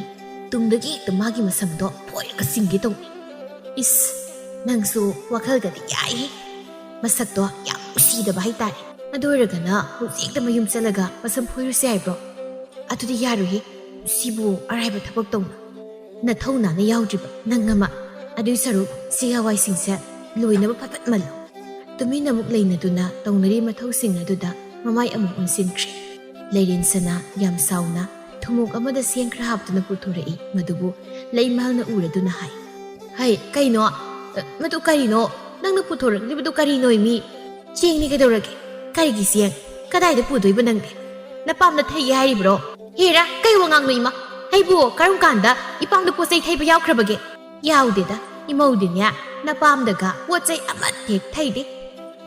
ꯇꯨꯡꯗꯒꯤ ꯍꯦꯛꯇ ꯃꯥꯒꯤ ꯃꯁꯝꯗꯣ ꯐꯣꯏꯔꯒ ꯆꯤꯡꯒꯦ ꯇꯧꯏ꯫ ꯏꯁ, ꯅꯪꯁꯨ ꯋꯥꯈꯜꯒꯗꯤ ꯌꯥꯏꯍꯦ꯫ ꯃꯁꯛꯇꯣ ꯌꯥꯝ ꯅꯨꯡꯁꯤꯗꯕ ꯍꯥꯏꯇꯥꯔꯦ꯫ ꯑꯗꯨ ꯑꯣꯏꯔꯒꯅ ꯍꯧꯖꯤꯛꯇ ꯃꯌꯨꯝ ꯆꯠꯂꯒ ꯃꯁꯝ ꯐꯣꯏꯔꯨꯁꯦ ꯍꯥꯏꯕ꯭ꯔꯣ? ꯑꯗꯨꯗꯤ ꯌꯥꯔꯣꯏꯍꯦ꯫ ꯁꯤꯕꯨ ꯑꯔꯥꯏꯕ ꯊꯕꯛ ꯇꯧꯅ꯫ ꯅꯊꯧꯅꯥꯅ ꯌꯥꯎꯗ꯭ꯔꯤꯕ ꯅꯪ ꯑꯃ꯫ ꯑꯗꯨꯏ ꯁꯔꯨꯛ ꯁꯤ ꯍꯋꯥꯏꯁꯤꯡꯁꯦ ꯂꯣꯏꯅꯕ ꯐꯠ ꯐꯠ ꯃꯜꯂꯨ"꯫ ꯇꯨꯃꯤꯟꯅ ꯑꯃꯨꯛ ꯂꯩꯅꯗꯨꯅ ꯇꯧꯅꯔꯤ ꯃꯊꯧꯁꯤꯡ ꯑꯗꯨꯗ ꯃꯃꯥꯏ ꯑꯃꯨꯛ ꯑꯣꯟꯁꯤꯟꯈ꯭ꯔꯦ꯫ ꯂꯩꯔꯦꯟ ꯁꯅꯥ ꯌꯥꯝ ꯁꯥꯎꯅ ꯊꯨꯃꯣꯛ ꯑꯃꯗ ꯆꯦꯡ ꯈꯔ ꯍꯥꯞꯇꯨꯅ ꯄꯨꯊꯣꯔꯛꯏ꯫ ꯃꯗꯨꯕꯨ ꯂꯩꯃꯍꯜꯅ ꯎꯔꯗꯨꯅ ꯍꯥꯏ, ꯍꯩ, ꯀꯩꯅꯣ? ꯑ, ꯃꯗꯨ ꯀꯔꯤꯅꯣ? ꯅꯪꯅ ꯄꯨꯊꯣꯔꯛꯂꯤꯕꯗꯨ ꯀꯔꯤꯅꯣ, ꯏꯃꯤ? ꯆꯦꯡꯅꯤ ꯀꯩꯗꯧꯔꯒꯦ? ꯀꯔꯤꯒꯤ ꯆꯦꯡ? ꯀꯗꯥꯏꯗ ꯄꯨꯗꯣꯏꯕ ꯅꯪꯗꯤ? ꯅꯄꯥꯝꯗ ꯊꯩꯒꯦ ꯍꯥꯏꯔꯤꯕ꯭ꯔꯣ? ꯍꯦꯔꯥ, ꯀꯩ ꯋꯥꯉꯥꯡꯅꯣ, ꯏꯃꯥ? ꯑꯩꯕꯨ ꯀꯔꯝ ꯀꯥꯟꯗ ꯏꯄꯥꯝꯗ ꯄꯣꯠ ꯆꯩ ꯊꯩꯕ ꯌꯥꯎꯈ꯭ꯔꯕꯒꯦ? ꯌꯥꯎꯗꯦꯗ, ꯏꯃꯧꯗꯤꯅꯦ, ꯅꯄꯥꯝꯗꯒ ꯄꯣꯠ ꯆꯩ ꯑꯃꯠꯇ ꯍꯦꯛ ꯊꯩꯗꯦ꯫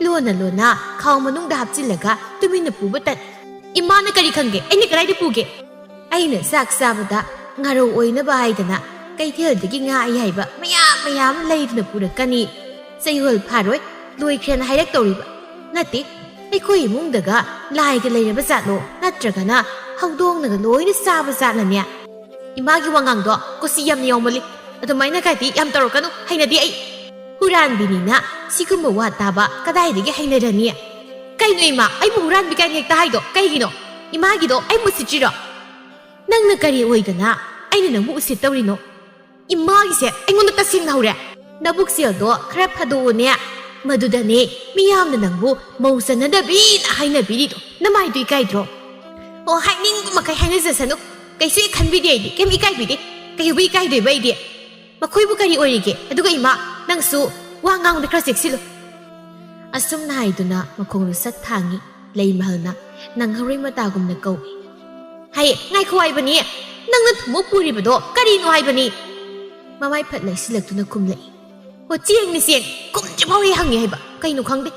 ꯂꯣꯟꯅ ꯂꯣꯟꯅ ꯈꯥꯎ ꯃꯅꯨꯡꯗ ꯍꯥꯞꯆꯤꯜꯂꯒ ꯇꯨꯃꯤꯟꯅ ꯄꯨꯕꯇ꯫ ꯏꯃꯥꯅ ꯀꯔꯤ ꯈꯪꯒꯦ? ꯑꯩꯅ ꯀꯗꯥꯏꯗ ꯄꯨꯒꯦ? ꯑꯩꯅ ꯆꯥꯛ ꯆꯥꯕꯗ ꯉꯥꯔꯧ ꯑꯣꯏꯅꯕ ꯍꯥꯏꯗꯅ ꯀꯩꯊꯦꯜꯗꯒꯤ ꯉꯥ ꯑꯌꯥꯏꯕ ꯃꯌꯥꯝ ꯃꯌꯥꯝ ꯂꯩꯗꯨꯅ ꯄꯨꯔꯛꯀꯅꯤ꯫ ꯆꯌꯣꯜ ꯐꯥꯔꯣꯏ, ꯂꯣꯏꯈ꯭ꯔꯦꯅ ꯍꯥꯏꯔꯛꯇꯧꯔꯤꯕ꯫ ꯅꯠꯇꯦ, ꯑꯩꯈꯣꯏ ꯏꯃꯨꯡꯗꯒ ꯂꯥꯏꯒ ꯂꯩꯔꯕ ꯖꯥꯠꯂꯣ? ꯅꯠꯇ꯭ꯔꯒꯅ ꯍꯧꯗꯣꯡꯅꯒ ꯂꯣꯏꯅ ꯆꯥꯕ ꯖꯥꯠꯂꯅꯦ? ꯏꯃꯥꯒꯤ ꯋꯥꯉꯥꯡꯗꯣ ꯀꯨꯁꯤ ꯌꯥꯝꯅ ꯌꯥꯎꯃꯜꯂꯤ꯫ ꯑꯗꯨꯃꯥꯏꯅ ꯀꯥꯏꯗꯤ ꯌꯥꯝ ꯇꯧꯔꯛꯀꯅꯨ, ꯍꯩꯅꯗꯦ ꯑꯩ꯫ ꯍꯨꯔꯥꯟꯕꯤꯅꯤꯅ ꯁꯤꯒꯨꯝꯕ ꯋꯥ ꯇꯥꯕ ꯀꯗꯥꯏꯗꯒꯤ ꯍꯩꯅꯔꯅꯤ? ꯀꯩꯅꯣ ꯏꯃꯥ, ꯑꯩꯕꯨ ꯍꯨꯔꯥꯟꯕꯤ ꯀꯥꯏꯅ ꯍꯦꯛꯇ ꯍꯥꯏꯗꯣ ꯀꯩꯒꯤꯅꯣ? ꯏꯃꯥꯒꯤꯗꯣ ꯑꯩꯕꯨ ꯎꯁꯤꯠꯇ꯭ꯔꯤꯔꯣ? ꯅꯪꯅ ꯀꯔꯤ ꯑꯣꯏꯗꯅ ꯑꯩꯅ ꯅꯪꯕꯨ ꯎꯁꯤꯠꯇꯧꯔꯤꯅꯣ? ꯏꯃꯥꯒꯤꯁꯦ ꯑꯩꯉꯣꯟꯗ ꯇꯁꯦꯡꯅ ꯍꯧꯔꯦ꯫ ꯅꯕꯨꯛꯆꯦꯜꯗꯣ ꯈꯔ ꯐꯥꯗꯣꯛꯑꯣꯅꯦ꯫ ꯃꯗꯨꯗꯅꯦ ꯃꯤꯌꯥꯝꯅ ꯅꯪꯕꯨ ꯃꯧ ꯆꯟꯅꯗꯕꯤꯅ ꯍꯥꯏꯅꯕꯤꯔꯤꯗꯣ꯫ ꯅꯃꯥꯏꯗꯨ ꯏꯀꯥꯏꯗ꯭ꯔꯣ? ꯑꯣ, ꯍꯥꯏꯅꯤꯡꯕ ꯃꯈꯩ ꯍꯥꯏꯅꯖꯁꯅꯨ꯫ ꯀꯩꯁꯨ ꯍꯦꯛ ꯈꯟꯕꯤꯗꯦ ꯑꯩꯗꯤ, ꯀꯩꯝ ꯏꯀꯥꯏꯕꯤꯗꯦ꯫ ꯀꯩꯕꯨ ꯏꯀꯥꯏꯗꯣꯏꯕ ꯑꯩꯗꯤ? ꯃꯈꯣꯏꯕꯨ ꯀꯔꯤ ꯑꯣꯏꯔꯤꯒꯦ? ꯑꯗꯨꯒ ꯏꯃꯥ, ꯅꯪꯁꯨ ꯋꯥ ꯉꯥꯡꯕꯗ ꯈꯔ ꯆꯦꯛꯁꯤꯜꯂꯨ꯫ ꯑꯁꯨꯝꯅ ꯍꯥꯏꯗꯨꯅ ꯃꯈꯣꯡꯗꯨ ꯁꯠ ꯊꯥꯡꯉꯤ꯫ ꯂꯩꯃꯍꯜꯅ ꯅꯪꯍꯧꯔꯣꯏ ꯃꯇꯥꯒꯨꯝꯅ ꯀꯧꯏ꯫ ꯍꯩ, ꯉꯥꯏꯈꯣ ꯍꯥꯏꯕꯅꯤ! ꯅꯪꯅ ꯊꯨꯝꯃꯣꯛ ꯄꯨꯔꯤꯕꯗꯣ ꯀꯔꯤꯅꯣ ꯍꯥꯏꯕꯅꯤ? ꯃꯃꯥꯏ ꯐꯠ ꯂꯩꯁꯤꯜꯂꯛꯇꯨꯅ ꯈꯨꯝꯂꯛꯏ꯫ "ꯑꯣ, ꯆꯦꯡꯅꯤ, ꯆꯦꯡ꯫ ꯀꯨꯝꯗ꯭ꯔꯤꯐꯥꯎ ꯑꯩ ꯍꯪꯉꯦ ꯍꯥꯏꯕ꯫ ꯀꯩꯅꯣ ꯈꯪꯗꯦ?"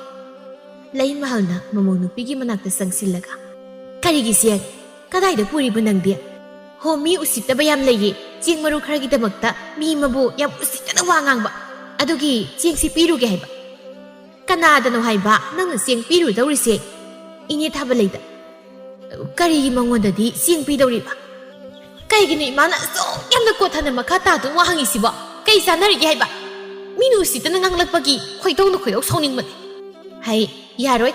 ꯂꯩꯃꯍꯜꯅ ꯃꯃꯧ ꯅꯨꯄꯤꯒꯤ ꯃꯅꯥꯛꯇ ꯆꯪꯁꯤꯜꯂꯒ, "ꯀꯔꯤꯒꯤ ꯆꯦꯡ? ꯀꯗꯥꯏꯗ ꯄꯨꯔꯤꯕ ꯅꯪꯗꯤ?" "ꯍꯣ, ꯃꯤ ꯎꯁꯤꯠꯇꯕ ꯌꯥꯝ ꯂꯩꯌꯦ꯫ ꯆꯦꯡ ꯃꯔꯨ ꯈꯔꯒꯤꯗꯃꯛꯇ ꯃꯤ ꯑꯃꯕꯨ ꯌꯥꯝ ꯎꯁꯤꯠꯇꯅ ꯋꯥ ꯉꯥꯡꯕ꯫ ꯑꯗꯨꯒꯤ ꯆꯦꯡꯁꯤ ꯄꯤꯔꯨꯒꯦ ꯍꯥꯏꯕ꯫" "ꯀꯅꯥꯗꯅꯣ ꯍꯥꯏꯕ ꯅꯪꯅ ꯆꯦꯡ ꯄꯤꯔꯨꯗꯧꯔꯤꯁꯦ?" "ꯏꯅꯦ ꯊꯥꯕꯂꯩꯗ꯫" "ꯀꯔꯤꯒꯤ ꯃꯉꯣꯟꯗꯗꯤ ꯆꯦꯡ ꯄꯤꯗꯧꯔꯤꯕ? ꯀꯩꯒꯤꯅꯣ ꯏꯃꯥꯅ ꯑꯁꯨꯛ ꯌꯥꯝꯅ ꯀꯣꯊꯅ ꯃꯈꯥ ꯇꯥꯗꯨꯅ ꯋꯥ ꯍꯪꯉꯤꯁꯤꯕꯣ? ꯀꯩ ꯆꯥꯟꯅꯔꯤꯒꯦ ꯍꯥꯏꯕ? ꯃꯤꯅ ꯎꯁꯤꯠꯇꯅ ꯉꯥꯡꯂꯛꯄꯒꯤ ꯈꯣꯏꯗꯧꯅ ꯈꯣꯏꯗꯧ ꯁꯥꯎꯅꯤꯡꯕꯅꯦ꯫" "ꯍꯩ, ꯌꯥꯔꯣꯏ꯫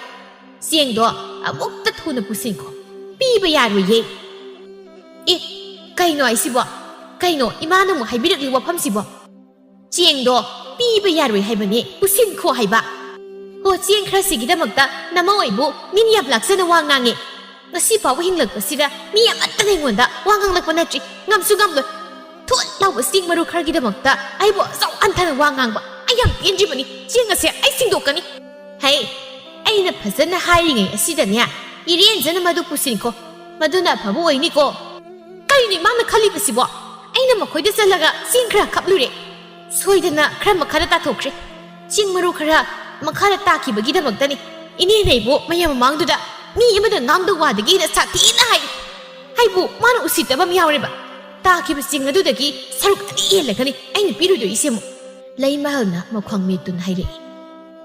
ꯆꯦꯡꯗꯣ ꯑꯃꯨꯛꯇ ꯊꯨꯅ ꯄꯨꯁꯤꯟꯈꯣ꯫ ꯄꯤꯕ ꯌꯥꯔꯣꯏꯌꯦ꯫" "ꯑꯦ, ꯀꯩꯅꯣ ꯍꯥꯏꯁꯤꯕꯣ? ꯀꯩꯅꯣ ꯏꯃꯥꯅ ꯑꯃꯨꯛ ꯍꯥꯏꯕꯤꯔꯛꯂꯤ ꯋꯥꯐꯝꯁꯤꯕꯣ?" "ꯆꯦꯡꯗꯣ ꯄꯤꯕ ꯌꯥꯔꯣꯏ ꯍꯥꯏꯕꯅꯦ, ꯄꯨꯁꯤꯟꯈꯣ ꯍꯥꯏꯕ꯫" "ꯍꯣ, ꯆꯦꯡ ꯈꯔꯁꯤꯒꯤꯗꯃꯛꯇ ꯅꯃꯥ ꯑꯣꯏꯕꯨ ꯃꯤꯅ ꯌꯥꯝ ꯂꯥꯛꯆꯅ ꯋꯥ ꯉꯥꯡꯉꯦ꯫ ꯉꯁꯤ ꯐꯥꯎꯕ ꯍꯤꯡꯂꯛꯄꯁꯤꯗ ꯃꯤ ꯑꯃꯠꯇꯅ ꯑꯩꯉꯣꯟꯗ ꯋꯥ ꯉꯥꯡꯂꯛꯄ ꯅꯠꯇ꯭ꯔꯤ꯫ ꯉꯝꯁꯨ ꯉꯝꯂꯣꯏ꯫" ꯊꯨꯠ ꯂꯥꯎꯕ ꯆꯦꯡ ꯃꯔꯨ ꯈꯔꯒꯤꯗꯃꯛꯇ ꯑꯩꯕꯨ ꯑꯆꯧ ꯍꯟꯊꯅ ꯋꯥ ꯉꯥꯡꯕ? ꯑꯩ ꯌꯥꯝ ꯄꯦꯟꯗ꯭ꯔꯤꯕꯅꯤ꯫ ꯆꯦꯡ ꯑꯁꯦ ꯑꯩ ꯁꯤꯡꯗꯣꯛꯀꯅꯤ꯫ ꯍꯩ, ꯑꯩꯅ ꯐꯖꯅ ꯍꯥꯏꯔꯤꯉꯩ ꯑꯁꯤꯗꯅꯦ, ꯏꯔꯦꯟꯖꯅ ꯃꯗꯨ ꯄꯨꯁꯤꯟꯈꯣ꯫ ꯃꯗꯨꯅ ꯑꯐꯕ ꯑꯣꯏꯅꯤꯀꯣ꯫ ꯀꯔꯤꯅꯣ ꯏꯃꯥꯅ ꯈꯜꯂꯤꯕꯁꯤꯕꯣ? ꯑꯩꯅ ꯃꯈꯣꯏꯗ ꯆꯠꯂꯒ ꯆꯦꯡ ꯈꯔ ꯈꯞꯂꯨꯔꯦ꯫ ꯁꯣꯏꯗꯅ ꯈꯔ ꯃꯈꯥꯗ ꯇꯥꯊꯣꯛꯈ꯭ꯔꯦ꯫ ꯆꯦꯡ ꯃꯔꯨ ꯈꯔ ꯃꯈꯥꯗ ꯇꯥꯈꯤꯕꯒꯤꯗꯃꯛꯇꯅꯤ꯫ ꯏꯅꯦꯅ ꯑꯩꯕꯨ ꯃꯌꯥꯝ ꯃꯃꯥꯡꯗꯨꯗ ꯃꯤ ꯑꯃꯗ ꯉꯥꯡꯗꯧ ꯋꯥꯗꯒꯤ ꯍꯦꯟꯅ ꯁꯥꯊꯤꯅ ꯍꯥꯏ꯫ ꯑꯩꯕꯨ ꯃꯥꯅ ꯎꯁꯤꯠꯇꯕ ꯑꯃ ꯌꯥꯎꯔꯦꯕ꯫ ꯇꯥꯈꯤꯕ ꯆꯦꯡ ꯑꯗꯨꯗꯒꯤ ꯁꯔꯨꯛ ꯑꯅꯤ ꯍꯦꯜꯂꯒꯅꯤ ꯑꯩꯅ ꯄꯤꯔꯨꯗꯣꯏꯁꯦ ꯑꯃꯨꯛ꯫ ꯂꯩꯃꯍꯜꯅ ꯃꯈ꯭ꯋꯥꯡ ꯃꯦꯠꯇꯨꯅ ꯍꯥꯏꯔꯛꯏ꯫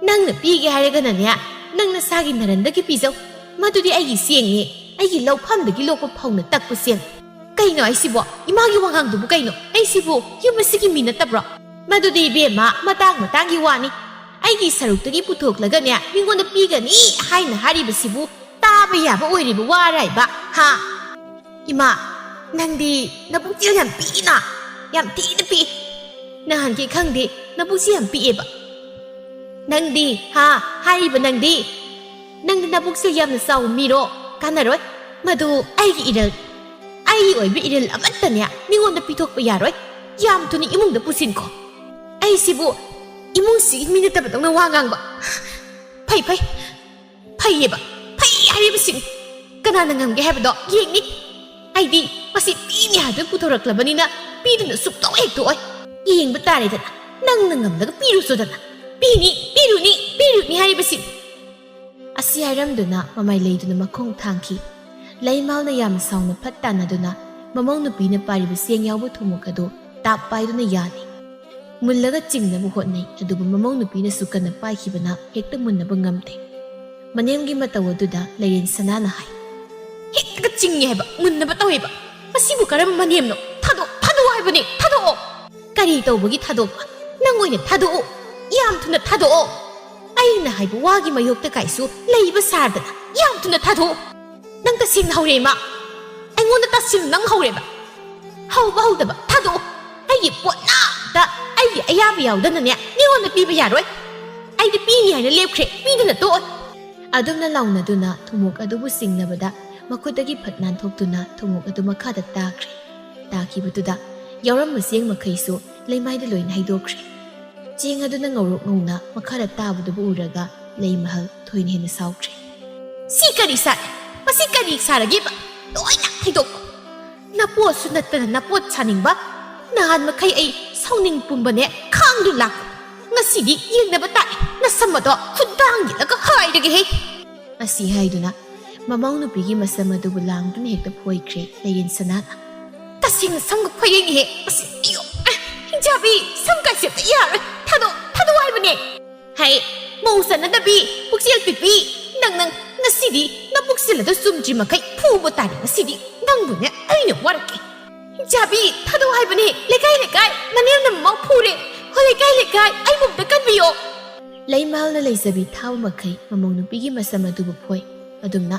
ꯅꯪꯅ ꯄꯤꯒꯦ ꯍꯥꯏꯔꯒꯅꯅꯦ, ꯅꯪ ꯅꯁꯥꯒꯤ ꯅꯔꯟꯗꯒꯤ ꯄꯤꯖꯧ꯫ ꯃꯗꯨꯗꯤ ꯑꯩꯒꯤ ꯆꯦꯡꯅꯤ, ꯑꯩꯒꯤ ꯂꯧꯐꯝꯗꯒꯤ ꯂꯣꯛꯄ ꯐꯧꯅ ꯇꯛꯄ ꯆꯦꯡ꯫ ꯀꯩꯅꯣ ꯍꯥꯏꯁꯤꯕꯣ? ꯏꯃꯥꯒꯤ ꯋꯥꯉꯥꯡꯗꯨꯕꯨ ꯀꯩꯅꯣ? ꯑꯩꯁꯤꯕꯨ ꯌꯨꯝ ꯑꯁꯤꯒꯤ ꯃꯤ ꯅꯠꯇꯕ꯭ꯔꯣ? ꯃꯗꯨꯗꯤ ꯏꯕꯦꯝꯃ, ꯃꯇꯥꯡ ꯃꯇꯥꯡꯒꯤ ꯋꯥꯅꯤ꯫ ꯑꯩꯒꯤ ꯁꯔꯨꯛꯇꯒꯤ ꯄꯨꯊꯣꯛꯂꯒꯅꯦ, ꯃꯤꯉꯣꯟꯗ ꯄꯤꯒꯅꯤ ꯍꯥꯏꯅ ꯍꯥꯏꯔꯤꯕꯁꯤꯕꯨ ꯇꯥꯕ ꯌꯥꯕ ꯑꯣꯏꯔꯤꯕ ꯋꯥꯔ ꯍꯥꯏꯕ, ꯍꯥ? ꯏꯃꯥ, ꯅꯪꯗꯤ ꯅꯕꯨꯛꯆꯦꯜ ꯌꯥꯝ ꯄꯤꯛꯏꯅ, ꯌꯥꯝ ꯊꯤꯅ ꯄꯤꯛꯏ꯫ ꯅꯍꯥꯟꯒꯤ ꯈꯪꯗꯦ, ꯅꯕꯨꯛꯁꯦ ꯌꯥꯝ ꯄꯤꯛꯑꯦꯕ꯫ ꯅꯪꯗꯤ, ꯍꯥ, ꯍꯥꯏꯔꯤꯕ ꯅꯪꯗꯤ? ꯅꯪꯗꯤ ꯅꯕꯨꯛꯁꯦ ꯌꯥꯝꯅ ꯆꯥꯎꯕ ꯃꯤꯔꯣ? ꯀꯥꯟꯅꯔꯣꯏ꯫ ꯃꯗꯨ ꯑꯩꯒꯤ ꯏꯔꯜ, ꯑꯩꯒꯤ ꯑꯣꯏꯕ ꯏꯔꯜ ꯑꯃꯠꯇꯅꯦ ꯃꯤꯉꯣꯟꯗ ꯄꯤꯊꯣꯛꯄ ꯌꯥꯔꯣꯏ꯫ ꯌꯥꯝ ꯊꯨꯅ ꯏꯃꯨꯡꯗ ꯄꯨꯁꯤꯟꯈꯣ꯫ ꯑꯩꯁꯤꯕꯨ ꯏꯃꯨꯡꯁꯤꯒꯤ ꯃꯤ ꯅꯠꯇꯕꯗꯧꯅ ꯋꯥ ꯉꯥꯡꯕ꯫ ꯐꯩ, ꯐꯩ꯫ ꯐꯩꯌꯦꯕ, ꯐꯩ ꯍꯥꯏꯔꯤꯕꯁꯤꯅꯤ꯫ ꯀꯅꯥꯅ ꯉꯝꯒꯦ ꯍꯥꯏꯕꯗꯣ ꯌꯦꯡꯅꯤ꯫ ꯑꯩꯗꯤ ꯃꯁꯤ ꯄꯤꯅꯤ ꯍꯥꯏꯗꯨꯅ ꯄꯨꯊꯣꯔꯛꯂꯕꯅꯤꯅ ꯄꯤꯗꯅ ꯁꯨꯛꯇꯣꯛ ꯍꯦꯛ ꯇꯣꯛꯑꯣꯏ꯫ ꯌꯦꯡꯕ ꯇꯥꯔꯦꯗꯅ, ꯅꯪꯅ ꯉꯝꯂꯒ ꯄꯤꯔꯨꯆꯣꯗꯅ꯫ ꯄꯤꯅꯤ, ꯄꯤꯔꯨꯅꯤ, ꯄꯤꯔꯨꯅꯤ ꯍꯥꯏꯔꯤꯕꯁꯤꯅꯤ꯫ ꯑꯁꯤ ꯍꯥꯏꯔꯝꯗꯨꯅ ꯃꯃꯥꯏ ꯂꯩꯗꯨꯅ ꯃꯈꯣꯡ ꯊꯥꯡꯈꯤ꯫ ꯂꯩꯃꯥꯜꯅ ꯌꯥꯝꯅ ꯁꯥꯎꯅ ꯐꯠ ꯇꯥꯟꯅꯗꯨꯅ ꯃꯃꯧ ꯅꯨꯄꯤꯅ ꯄꯥꯏꯔꯤꯕ ꯆꯦꯡ ꯌꯥꯎꯕ ꯊꯨꯝꯃꯣꯛ ꯑꯗꯨ ꯇꯥꯞ ꯄꯥꯏꯗꯨꯅ ꯌꯥꯜꯂꯤ꯫ ꯃꯨꯜꯂꯒ ꯆꯤꯡꯅꯕ ꯍꯣꯠꯅꯩ, ꯑꯗꯨꯕꯨ ꯃꯃꯧ ꯅꯨꯄꯤꯅꯁꯨ ꯀꯟꯅ ꯄꯥꯏꯈꯤꯕꯅ ꯍꯦꯛꯇ ꯃꯨꯟꯅꯕ ꯉꯝꯗꯦ꯫ ꯃꯅꯦꯝꯒꯤ ꯃꯇꯧ ꯑꯗꯨꯗ ꯂꯩꯔꯦꯟ ꯁꯅꯥꯅ ꯍꯥꯏ, "ꯍꯦꯛꯇ ꯆꯤꯡꯉꯦ ꯍꯥꯏꯕ, ꯃꯨꯟꯅꯕ ꯇꯧꯋꯦꯕ꯫ ꯃꯁꯤꯕꯨ ꯀꯔꯝꯕ ꯃꯅꯦꯝꯅꯣ? ꯊꯥꯗꯣꯛ, ꯊꯥꯗꯣꯛꯑꯣ ꯍꯥꯏꯕꯅꯦ, ꯊꯥꯗꯣꯛꯑꯣ!" "ꯀꯔꯤ ꯇꯧꯕꯒꯤ ꯊꯥꯗꯣꯛꯄ? ꯅꯪ ꯑꯣꯏꯅ ꯊꯥꯗꯣꯛꯑꯣ, ꯌꯥꯝ ꯊꯨꯅ ꯊꯥꯗꯣꯛꯑꯣ꯫ ꯑꯩꯅ ꯍꯥꯏꯕ ꯋꯥꯒꯤ ꯃꯌꯣꯛꯇ ꯀꯥꯏꯁꯨ ꯂꯩꯕ ꯁꯥꯔꯗꯅ ꯌꯥꯝ ꯊꯨꯅ ꯊꯥꯗꯣꯛꯑꯣ꯫ ꯅꯪ ꯇꯁꯦꯡꯅ ꯍꯧꯔꯦ, ꯏꯃꯥ꯫ ꯑꯩꯉꯣꯟꯗ ꯇꯥꯁꯤꯟ ꯅꯪ ꯍꯧꯔꯦꯕ꯫ ꯍꯧꯕ ꯍꯧꯗꯕ ꯊꯥꯗꯣꯛꯑꯣ꯫ ꯑꯩꯒꯤ ꯄꯣꯠ ꯑꯃꯠꯇ ꯑꯩꯒꯤ ꯑꯌꯥꯕ ꯌꯥꯎꯗꯅꯅꯦ ꯃꯤꯉꯣꯟꯗ ꯄꯤꯕ ꯌꯥꯔꯣꯏ꯫ ꯑꯩꯗꯤ ꯄꯤꯅꯤ ꯍꯥꯏꯅ ꯂꯦꯞꯈ꯭ꯔꯦ, ꯄꯤꯗꯅ ꯇꯣꯛꯑꯣꯏ!" ꯑꯗꯨꯝꯅ ꯂꯥꯎꯅꯗꯨꯅ ꯊꯨꯝꯃꯣꯛ ꯑꯗꯨꯕꯨ ꯆꯤꯡꯅꯕꯗ ꯃꯈꯨꯠꯇꯒꯤ ꯐꯠ ꯅꯥꯟꯊꯣꯛꯇꯨꯅ ꯊꯨꯝꯃꯣꯛ ꯑꯗꯨ ꯃꯈꯥꯗ ꯇꯥꯈ꯭ꯔꯦ꯫ ꯇꯥꯈꯤꯕꯗꯨꯗ ꯌꯥꯎꯔꯝꯕ ꯆꯦꯡ ꯃꯈꯩꯁꯨ ꯂꯩꯃꯥꯏꯗ ꯂꯣꯏꯅ ꯍꯩꯗꯣꯛꯈ꯭ꯔꯦ꯫ ꯆꯦꯡ ꯑꯗꯨꯅ ꯉꯧꯔꯣꯛ ꯉꯧꯅ ꯃꯈꯥꯗ ꯇꯥꯕꯗꯨꯕꯨ ꯎꯔꯒ ꯂꯩꯃꯍꯜ ꯊꯣꯏꯅ ꯍꯦꯟꯅ ꯁꯥꯎꯈ꯭ꯔꯦ꯫ "ꯁꯤ ꯀꯔꯤ ꯁꯥꯔꯦ? ꯃꯁꯤ ꯀꯔꯤ ꯁꯥꯔꯒꯦꯕ? ꯂꯣꯏꯅ ꯍꯩꯗꯣꯛꯄ꯫ ꯅꯄꯣꯠꯁꯨ ꯅꯠꯇꯅ ꯅꯄꯣꯠ ꯁꯥꯅꯤꯡꯕ꯫ ꯅꯍꯥꯟ ꯃꯈꯩ ꯑꯩ ꯁꯥꯎꯅꯤꯡ ꯄꯨꯝꯕꯅꯦ ꯈꯥꯡꯗꯨ ꯂꯥꯛꯄ꯫ ꯉꯁꯤꯗꯤ ꯌꯦꯡꯅꯕ ꯇꯥꯏ꯫ ꯅꯁꯝ ꯑꯗꯣ ꯈꯨꯗꯥꯡ ꯌꯦꯠꯂꯒ ꯍꯥꯏꯔꯒꯦꯍꯦ!" ꯑꯁꯤ ꯍꯥꯏꯗꯨꯅ ꯃꯃꯧ ꯅꯨꯄꯤꯒꯤ ꯃꯁꯝ ꯑꯗꯨꯕꯨ ꯂꯥꯡꯗꯨꯅ ꯍꯦꯛꯇ ꯐꯣꯏꯈ꯭ꯔꯦ ꯂꯩꯔꯦꯟ ꯁꯅꯥꯅ꯫ "ꯇꯁꯦꯡꯅ ꯁꯝꯒ ꯐꯣꯏꯔꯦꯅꯦꯍꯦ꯫ ꯑꯁ, ꯑꯌꯣ, ꯑ, ꯍꯤꯡꯆꯥꯕꯤ, ꯁꯝ ꯀꯥꯏꯁꯦ ꯑꯝꯇ ꯌꯥꯔꯣꯏ꯫ ꯊꯥꯗꯣꯛ, ꯊꯥꯗꯣꯛ ꯍꯥꯏꯕꯅꯦ꯫ ꯍꯥꯏ, ꯃꯧ ꯆꯠꯅꯗꯕꯤ, ꯄꯨꯛꯆꯦꯜ ꯄꯤꯛꯄꯤ꯫ ꯅꯪ, ꯅꯪ, ꯉꯁꯤꯗꯤ ꯅꯄꯨꯛꯆꯦꯜ ꯑꯗꯨ ꯆꯨꯝꯗ꯭ꯔꯤ ꯃꯈꯩ ꯐꯨꯕ ꯇꯥꯔꯦ ꯉꯁꯤꯗꯤ꯫ ꯅꯪꯕꯨꯅꯦ ꯑꯩꯅ ꯋꯥꯔꯛꯀꯦ꯫ ꯍꯤꯡꯆꯥꯕꯤ, ꯊꯥꯗꯣꯛ ꯍꯥꯏꯕꯅꯦ꯫ ꯂꯩꯀꯥꯏ, ꯂꯩꯀꯥꯏ, ꯃꯅꯦꯝꯅ ꯃꯃꯧ ꯐꯨꯔꯦ꯫ ꯍꯣ, ꯂꯩꯀꯥꯏ, ꯂꯩꯀꯥꯏ, ꯑꯩꯕꯨ ꯑꯝꯇ ꯀꯟꯕꯤꯌꯣ!" ꯂꯩꯃꯍꯜꯅ ꯂꯩꯖꯕꯤ ꯊꯥꯕ ꯃꯈꯩ ꯃꯃꯧ ꯅꯨꯄꯤꯒꯤ ꯃꯁꯝ ꯑꯗꯨꯕꯨ ꯐꯣꯏ꯫ ꯑꯗꯨꯝꯅ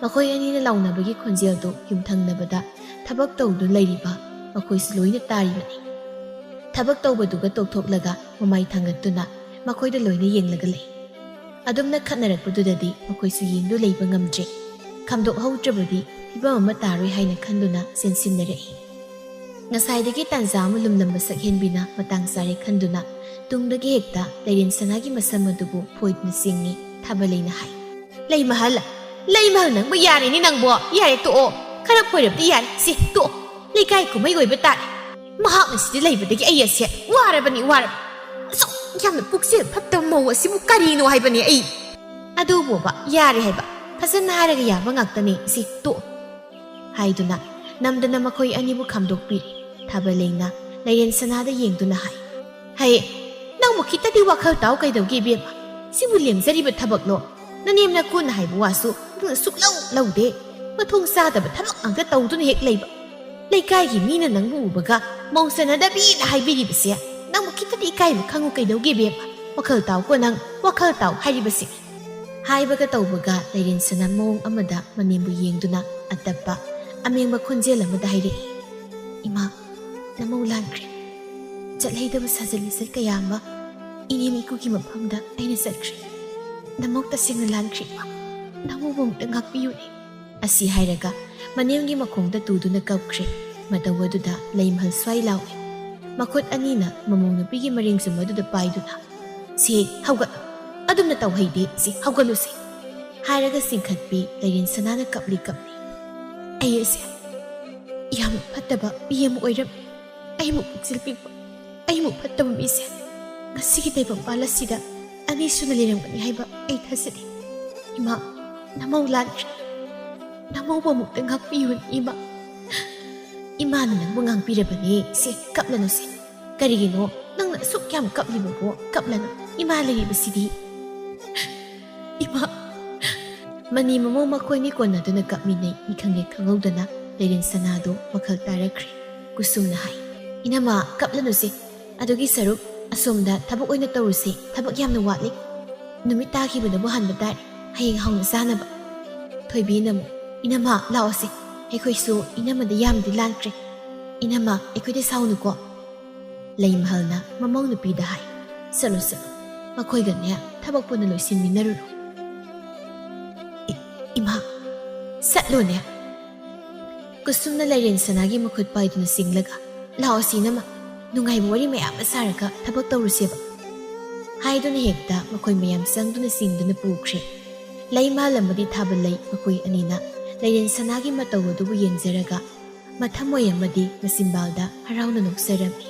ꯃꯈꯣꯏ ꯑꯅꯤꯅ ꯂꯥꯎꯅꯕꯒꯤ ꯈꯣꯟꯖꯦꯜꯗꯨ ꯌꯨꯝꯊꯪꯅꯕꯗ ꯊꯕꯛ ꯇꯧꯗꯨꯅ ꯂꯩꯔꯤꯕ ꯃꯈꯣꯏꯁꯨ ꯂꯣꯏꯅ ꯇꯥꯔꯤꯕꯅꯤ꯫ ꯊꯕꯛ ꯇꯧꯕꯗꯨꯒ ꯇꯣꯛꯊꯣꯛꯂꯒ ꯃꯃꯥꯏ ꯊꯥꯡꯒꯠꯇꯨꯅ ꯃꯈꯣꯏꯗ ꯂꯣꯏꯅ ꯌꯦꯡꯂꯒ ꯂꯩ꯫ ꯑꯗꯨꯝꯅ ꯈꯠꯅꯔꯛꯄꯗꯨꯗꯗꯤ ꯃꯈꯣꯏꯁꯨ ꯌꯦꯡꯗꯨ ꯂꯩꯕ ꯉꯝꯗ꯭ꯔꯦ꯫ ꯈꯥꯝꯗꯣꯛꯍꯧꯗ꯭ꯔꯕꯗꯤ ꯐꯤꯕꯝ ꯑꯃ ꯇꯥꯔꯣꯏ ꯍꯥꯏꯅ ꯈꯟꯗꯨꯅ ꯆꯦꯟꯁꯤꯟꯅꯔꯛꯏ꯫ ꯉꯁꯥꯏꯗꯒꯤ ꯇꯥꯟꯖꯥ ꯑꯃ ꯂꯨꯝꯂꯝꯕ ꯁꯛꯍꯦꯟꯕꯤꯅ ꯃꯇꯥꯡ ꯆꯥꯔꯦ ꯈꯟꯗꯨꯅ ꯇꯨꯡꯗꯒꯤ ꯍꯦꯛꯇ ꯂꯩꯔꯦꯟ ꯁꯅꯥꯒꯤ ꯃꯁꯝ ꯑꯗꯨꯕꯨ ꯐꯣꯏꯗꯨꯅ ꯆꯤꯡꯉꯤ꯫ ꯊꯥꯕꯂꯩꯅ ꯍꯥꯏ, "ꯂꯩꯃꯍꯜ, ꯂꯩꯃꯍꯜ, ꯅꯪꯕꯨ ꯌꯥꯔꯦꯅꯦ ꯅꯪꯕꯣ, ꯌꯥꯔꯦ ꯇꯣꯛꯑꯣ, ꯈꯔ ꯐꯣꯏꯔꯕꯗꯤ ꯌꯥꯔꯦ, ꯁꯤ ꯇꯣꯛꯑꯣ, ꯂꯩꯀꯥꯏ ꯀꯨꯝꯍꯩ ꯑꯣꯏꯕ ꯇꯥꯔꯦ꯫ ꯃꯍꯥꯛꯅ ꯁꯤꯗ ꯂꯩꯕꯗꯒꯤ ꯑꯩ ꯑꯁꯦ ꯋꯥꯔꯕꯅꯤ, ꯋꯥꯔꯕꯅꯤ꯫ ꯑꯁꯨꯛ ꯌꯥꯝꯅ ꯄꯨꯛꯆꯦꯜ ꯐꯠꯇꯕ ꯃꯧ ꯑꯁꯤꯕꯨ ꯀꯔꯤꯅꯣ ꯍꯥꯏꯕꯅꯦ ꯑꯩ?" "ꯑꯗꯨꯕꯨꯕ ꯌꯥꯔꯦ ꯍꯥꯏꯕ, ꯐꯖꯅ ꯍꯥꯏꯔꯒ ꯌꯥꯕ ꯉꯥꯛꯇꯅꯦ, ꯁꯤ ꯇꯣꯛꯑꯣ" ꯍꯥꯏꯗꯨꯅ ꯅꯝꯗꯅ ꯃꯈꯣꯏ ꯑꯅꯤꯕꯨ ꯈꯥꯝꯗꯣꯛꯄꯤꯔꯦ꯫ ꯊꯥꯕꯂꯩꯅ ꯂꯩꯔꯦꯟ ꯁꯅꯥꯗ ꯌꯦꯡꯗꯨꯅ ꯍꯥꯏ, "ꯍꯩ, ꯅꯪꯕꯨ ꯈꯤꯇꯗꯤ ꯋꯥꯈꯜ ꯇꯥꯎ ꯀꯩꯗꯧꯒꯦ ꯏꯕꯦꯝꯃ? ꯁꯤꯕꯨ ꯂꯦꯝꯖꯔꯤꯕ ꯊꯕꯛꯂꯣ? ꯅꯅꯦꯝ ꯅꯀꯨꯅ ꯍꯥꯏꯕ ꯋꯥꯁꯨ ꯅꯪꯅ ꯁꯨꯛꯂꯧ ꯂꯧꯗꯦ꯫ ꯃꯊꯣꯡ ꯆꯥꯗꯕ ꯊꯕꯛ ꯉꯥꯛꯇ ꯇꯧꯗꯨꯅ ꯍꯦꯛ ꯂꯩꯕ꯫ ꯂꯩꯀꯥꯏꯒꯤ ꯃꯤꯅ ꯅꯪꯕꯨ ꯎꯕꯒ ꯃꯧ ꯆꯟꯅꯗꯕꯤꯅ ꯍꯥꯏꯕꯤꯔꯤꯕꯁꯦ ꯅꯪꯕꯨ ꯈꯤꯇꯗꯤ ꯏꯀꯥꯏꯕ ꯈꯪꯉꯨ ꯀꯩꯗꯧꯒꯦ ꯏꯕꯦꯝꯃ? ꯋꯥꯈꯜ ꯇꯥꯎꯀꯣ ꯅꯪ, ꯋꯥꯈꯜ ꯇꯥꯎ ꯍꯥꯏꯔꯤꯕꯁꯦ"꯫ ꯍꯥꯏꯕꯒ ꯇꯧꯕꯒ ꯂꯩꯔꯦꯟ ꯁꯅꯥ ꯃꯑꯣꯡ ꯑꯃꯗ ꯃꯅꯦꯝꯕꯨ ꯌꯦꯡꯗꯨꯅ ꯑꯇꯞꯄ, ꯑꯃꯦꯡꯕ ꯈꯣꯟꯖꯦꯜ ꯑꯃꯗ ꯍꯥꯏꯔꯛꯏ, "ꯏꯃꯥ, ꯅꯃꯧ ꯂꯥꯟꯈ꯭ꯔꯦ꯫ ꯆꯠꯍꯩꯗꯕ ꯁꯥꯖꯠ ꯂꯤꯆꯠ ꯀꯌꯥ ꯑꯃ ꯏꯅꯦꯝ ꯏꯀꯨꯒꯤ ꯃꯐꯝꯗ ꯑꯩꯅ ꯆꯠꯈ꯭ꯔꯦ꯫ ꯅꯃꯧ ꯇꯁꯦꯡꯅ ꯂꯥꯟꯈ꯭ꯔꯦ ꯏꯃꯥ꯫ ꯅꯃꯧꯕꯨ ꯑꯃꯨꯛꯇ ꯉꯥꯛꯄꯤꯌꯨꯅꯦ"꯫ ꯑꯁꯤ ꯍꯥꯏꯔꯒ ꯃꯅꯦꯝꯒꯤ ꯃꯈꯣꯡꯗ ꯇꯨꯗꯨꯅ ꯀꯞꯈ꯭ꯔꯦ꯫ ꯃꯇꯧ ꯑꯗꯨꯗ ꯂꯩꯃꯍꯜ ꯁ꯭ꯋꯥꯏ ꯂꯥꯎꯏ꯫ ꯃꯈꯨꯠ ꯑꯅꯤꯅ ꯃꯃꯧ ꯅꯨꯄꯤꯒꯤ ꯃꯔꯦꯡ ꯆꯨꯝꯕ ꯑꯗꯨꯗ ꯄꯥꯏꯗꯨꯅ, "ꯁꯦ, ꯍꯧꯒꯠꯂꯨ, ꯑꯗꯨꯝꯅ ꯇꯧ ꯍꯩꯗꯦ, ꯁꯦ, ꯍꯧꯒꯠꯂꯨꯁꯦ," ꯍꯥꯏꯔꯒ ꯆꯤꯡꯈꯠꯄꯤ ꯂꯩꯔꯦꯟ ꯁꯅꯥꯅ ꯀꯞꯂꯤ ꯀꯞꯂꯤ꯫ "ꯑꯩ ꯑꯁꯦ ꯌꯥꯝꯅ ꯐꯠꯇꯕ ꯃꯤ ꯑꯃ ꯑꯣꯏꯔꯝꯃꯤ꯫ ꯑꯩꯕꯨ ꯄꯨꯛꯆꯦꯜ ꯄꯤꯛꯄ, ꯑꯩꯕꯨ ꯐꯠꯇꯕ ꯃꯤꯁꯦ ꯉꯁꯤꯒꯤ ꯇꯥꯏꯕꯪꯄꯥꯜ ꯑꯁꯤꯗ ꯑꯅꯤꯁꯨꯅ ꯂꯩꯔꯝꯒꯅꯤ ꯍꯥꯏꯕ ꯑꯩ ꯊꯥꯖꯗꯦ꯫ ꯏꯃꯥ, ꯅꯃꯧ ꯂꯥꯟꯈ꯭ꯔꯦ꯫ ꯅꯃꯧꯕꯨ ꯑꯃꯨꯛꯇ ꯉꯥꯛꯄꯤꯌꯨꯅꯦ ꯏꯃꯥ꯫ ꯏꯃꯥꯅ ꯅꯪꯕꯨ ꯉꯥꯡꯕꯤꯔꯕꯅꯦ꯫ ꯁꯦ, ꯀꯞꯂꯅꯨꯁꯦ꯫ ꯀꯔꯤꯒꯤꯅꯣ ꯅꯪꯅ ꯑꯁꯨꯛ ꯌꯥꯝ ꯀꯞꯂꯤꯕꯕꯨ? ꯀꯞꯂꯅꯨ꯫ ꯏꯃꯥ ꯂꯩꯔꯤꯕꯁꯤꯗꯤ꯫" "ꯏꯃꯥ!" ꯃꯅꯤ ꯃꯃꯧ ꯃꯈꯣꯏꯅꯤ ꯀꯣꯟꯅꯗꯨꯅ ꯀꯞꯃꯤꯟꯅꯩ꯫ ꯃꯤ ꯈꯪꯂꯦ ꯈꯪꯍꯧꯗꯅ ꯂꯩꯔꯦꯟ ꯁꯅꯥꯗꯣ ꯃꯈꯜ ꯇꯥꯔꯛꯈ꯭ꯔꯦ꯫ ꯀꯨꯁꯨꯝꯅ ꯍꯥꯏ, "ꯏꯅꯝꯃ, ꯀꯞꯂꯅꯨꯁꯦ꯫ ꯑꯗꯨꯒꯤ ꯁꯔꯨꯛ ꯑꯁꯣꯝꯗ ꯊꯕꯛ ꯑꯣꯏꯅ ꯇꯧꯔꯨꯁꯦ꯫ ꯊꯕꯛ ꯌꯥꯝꯅ ꯋꯥꯠꯂꯤ꯫ ꯅꯨꯃꯤꯠ ꯇꯥꯈꯤꯕꯅꯕꯨ ꯍꯟꯕ ꯇꯥꯔꯦ꯫ ꯍꯌꯦꯡ ꯍꯥꯎꯅ ꯆꯥꯅꯕ꯫" ꯊꯣꯏꯕꯤꯅ ꯑꯃꯨꯛ, "ꯏꯅꯝꯃ, ꯂꯥꯛꯑꯣꯁꯦ꯫ ꯑꯩꯈꯣꯏꯁꯨ ꯏꯅꯝꯃꯗ ꯌꯥꯝꯗꯤ ꯂꯥꯟꯈ꯭ꯔꯦ꯫ ꯏꯅꯝꯃ, ꯑꯩꯈꯣꯏꯗ ꯁꯥꯎꯅꯨꯀꯣ꯫" ꯂꯩꯃꯍꯜꯅ ꯃꯃꯧ ꯅꯨꯄꯤꯗ ꯍꯥꯏ, "ꯆꯠꯂꯣ, ꯆꯠꯂꯣ꯫ ꯃꯈꯣꯏꯒꯅꯦ ꯊꯕꯛ ꯄꯨꯟꯅ ꯂꯣꯏꯁꯤꯟꯃꯤꯟꯅꯔꯨꯔꯣ꯫" "ꯏ-, ꯏꯃꯥ, ꯆꯠꯂꯣꯅꯦ꯫" ꯀꯨꯁꯨꯝꯅ ꯂꯩꯔꯦꯟ ꯁꯅꯥꯒꯤ ꯃꯈꯨꯠ ꯄꯥꯏꯗꯨꯅ ꯆꯤꯡꯂꯒ, "ꯂꯥꯛꯑꯣꯁꯤ ꯏꯅꯝꯃ, ꯅꯨꯡꯉꯥꯏꯕ ꯋꯥꯔꯤ ꯃꯌꯥꯝ ꯑꯃ ꯁꯥꯔꯒ ꯊꯕꯛ ꯇꯧꯔꯨꯁꯦꯕ꯫" ꯍꯥꯏꯗꯨꯅ ꯍꯦꯛꯇ ꯃꯈꯣꯏ ꯃꯌꯥꯝ ꯆꯪꯗꯨꯅ ꯆꯤꯡꯗꯨꯅ ꯄꯨꯈ꯭ꯔꯦ꯫ ꯂꯩꯃꯍꯜ ꯑꯃꯗꯤ ꯊꯥꯕꯂꯩ ꯃꯈꯣꯏ ꯑꯅꯤꯅ ꯂꯩꯔꯦꯟ ꯁꯅꯥꯒꯤ ꯃꯇꯧ ꯑꯗꯨꯕꯨ ꯌꯦꯡꯖꯔꯒ ꯃꯊꯃꯣꯏ ꯑꯃꯗꯤ ꯃꯆꯤꯟꯕꯥꯜꯗ ꯍꯔꯥꯎꯅ ꯅꯣꯛꯆꯔꯝꯃꯤ꯫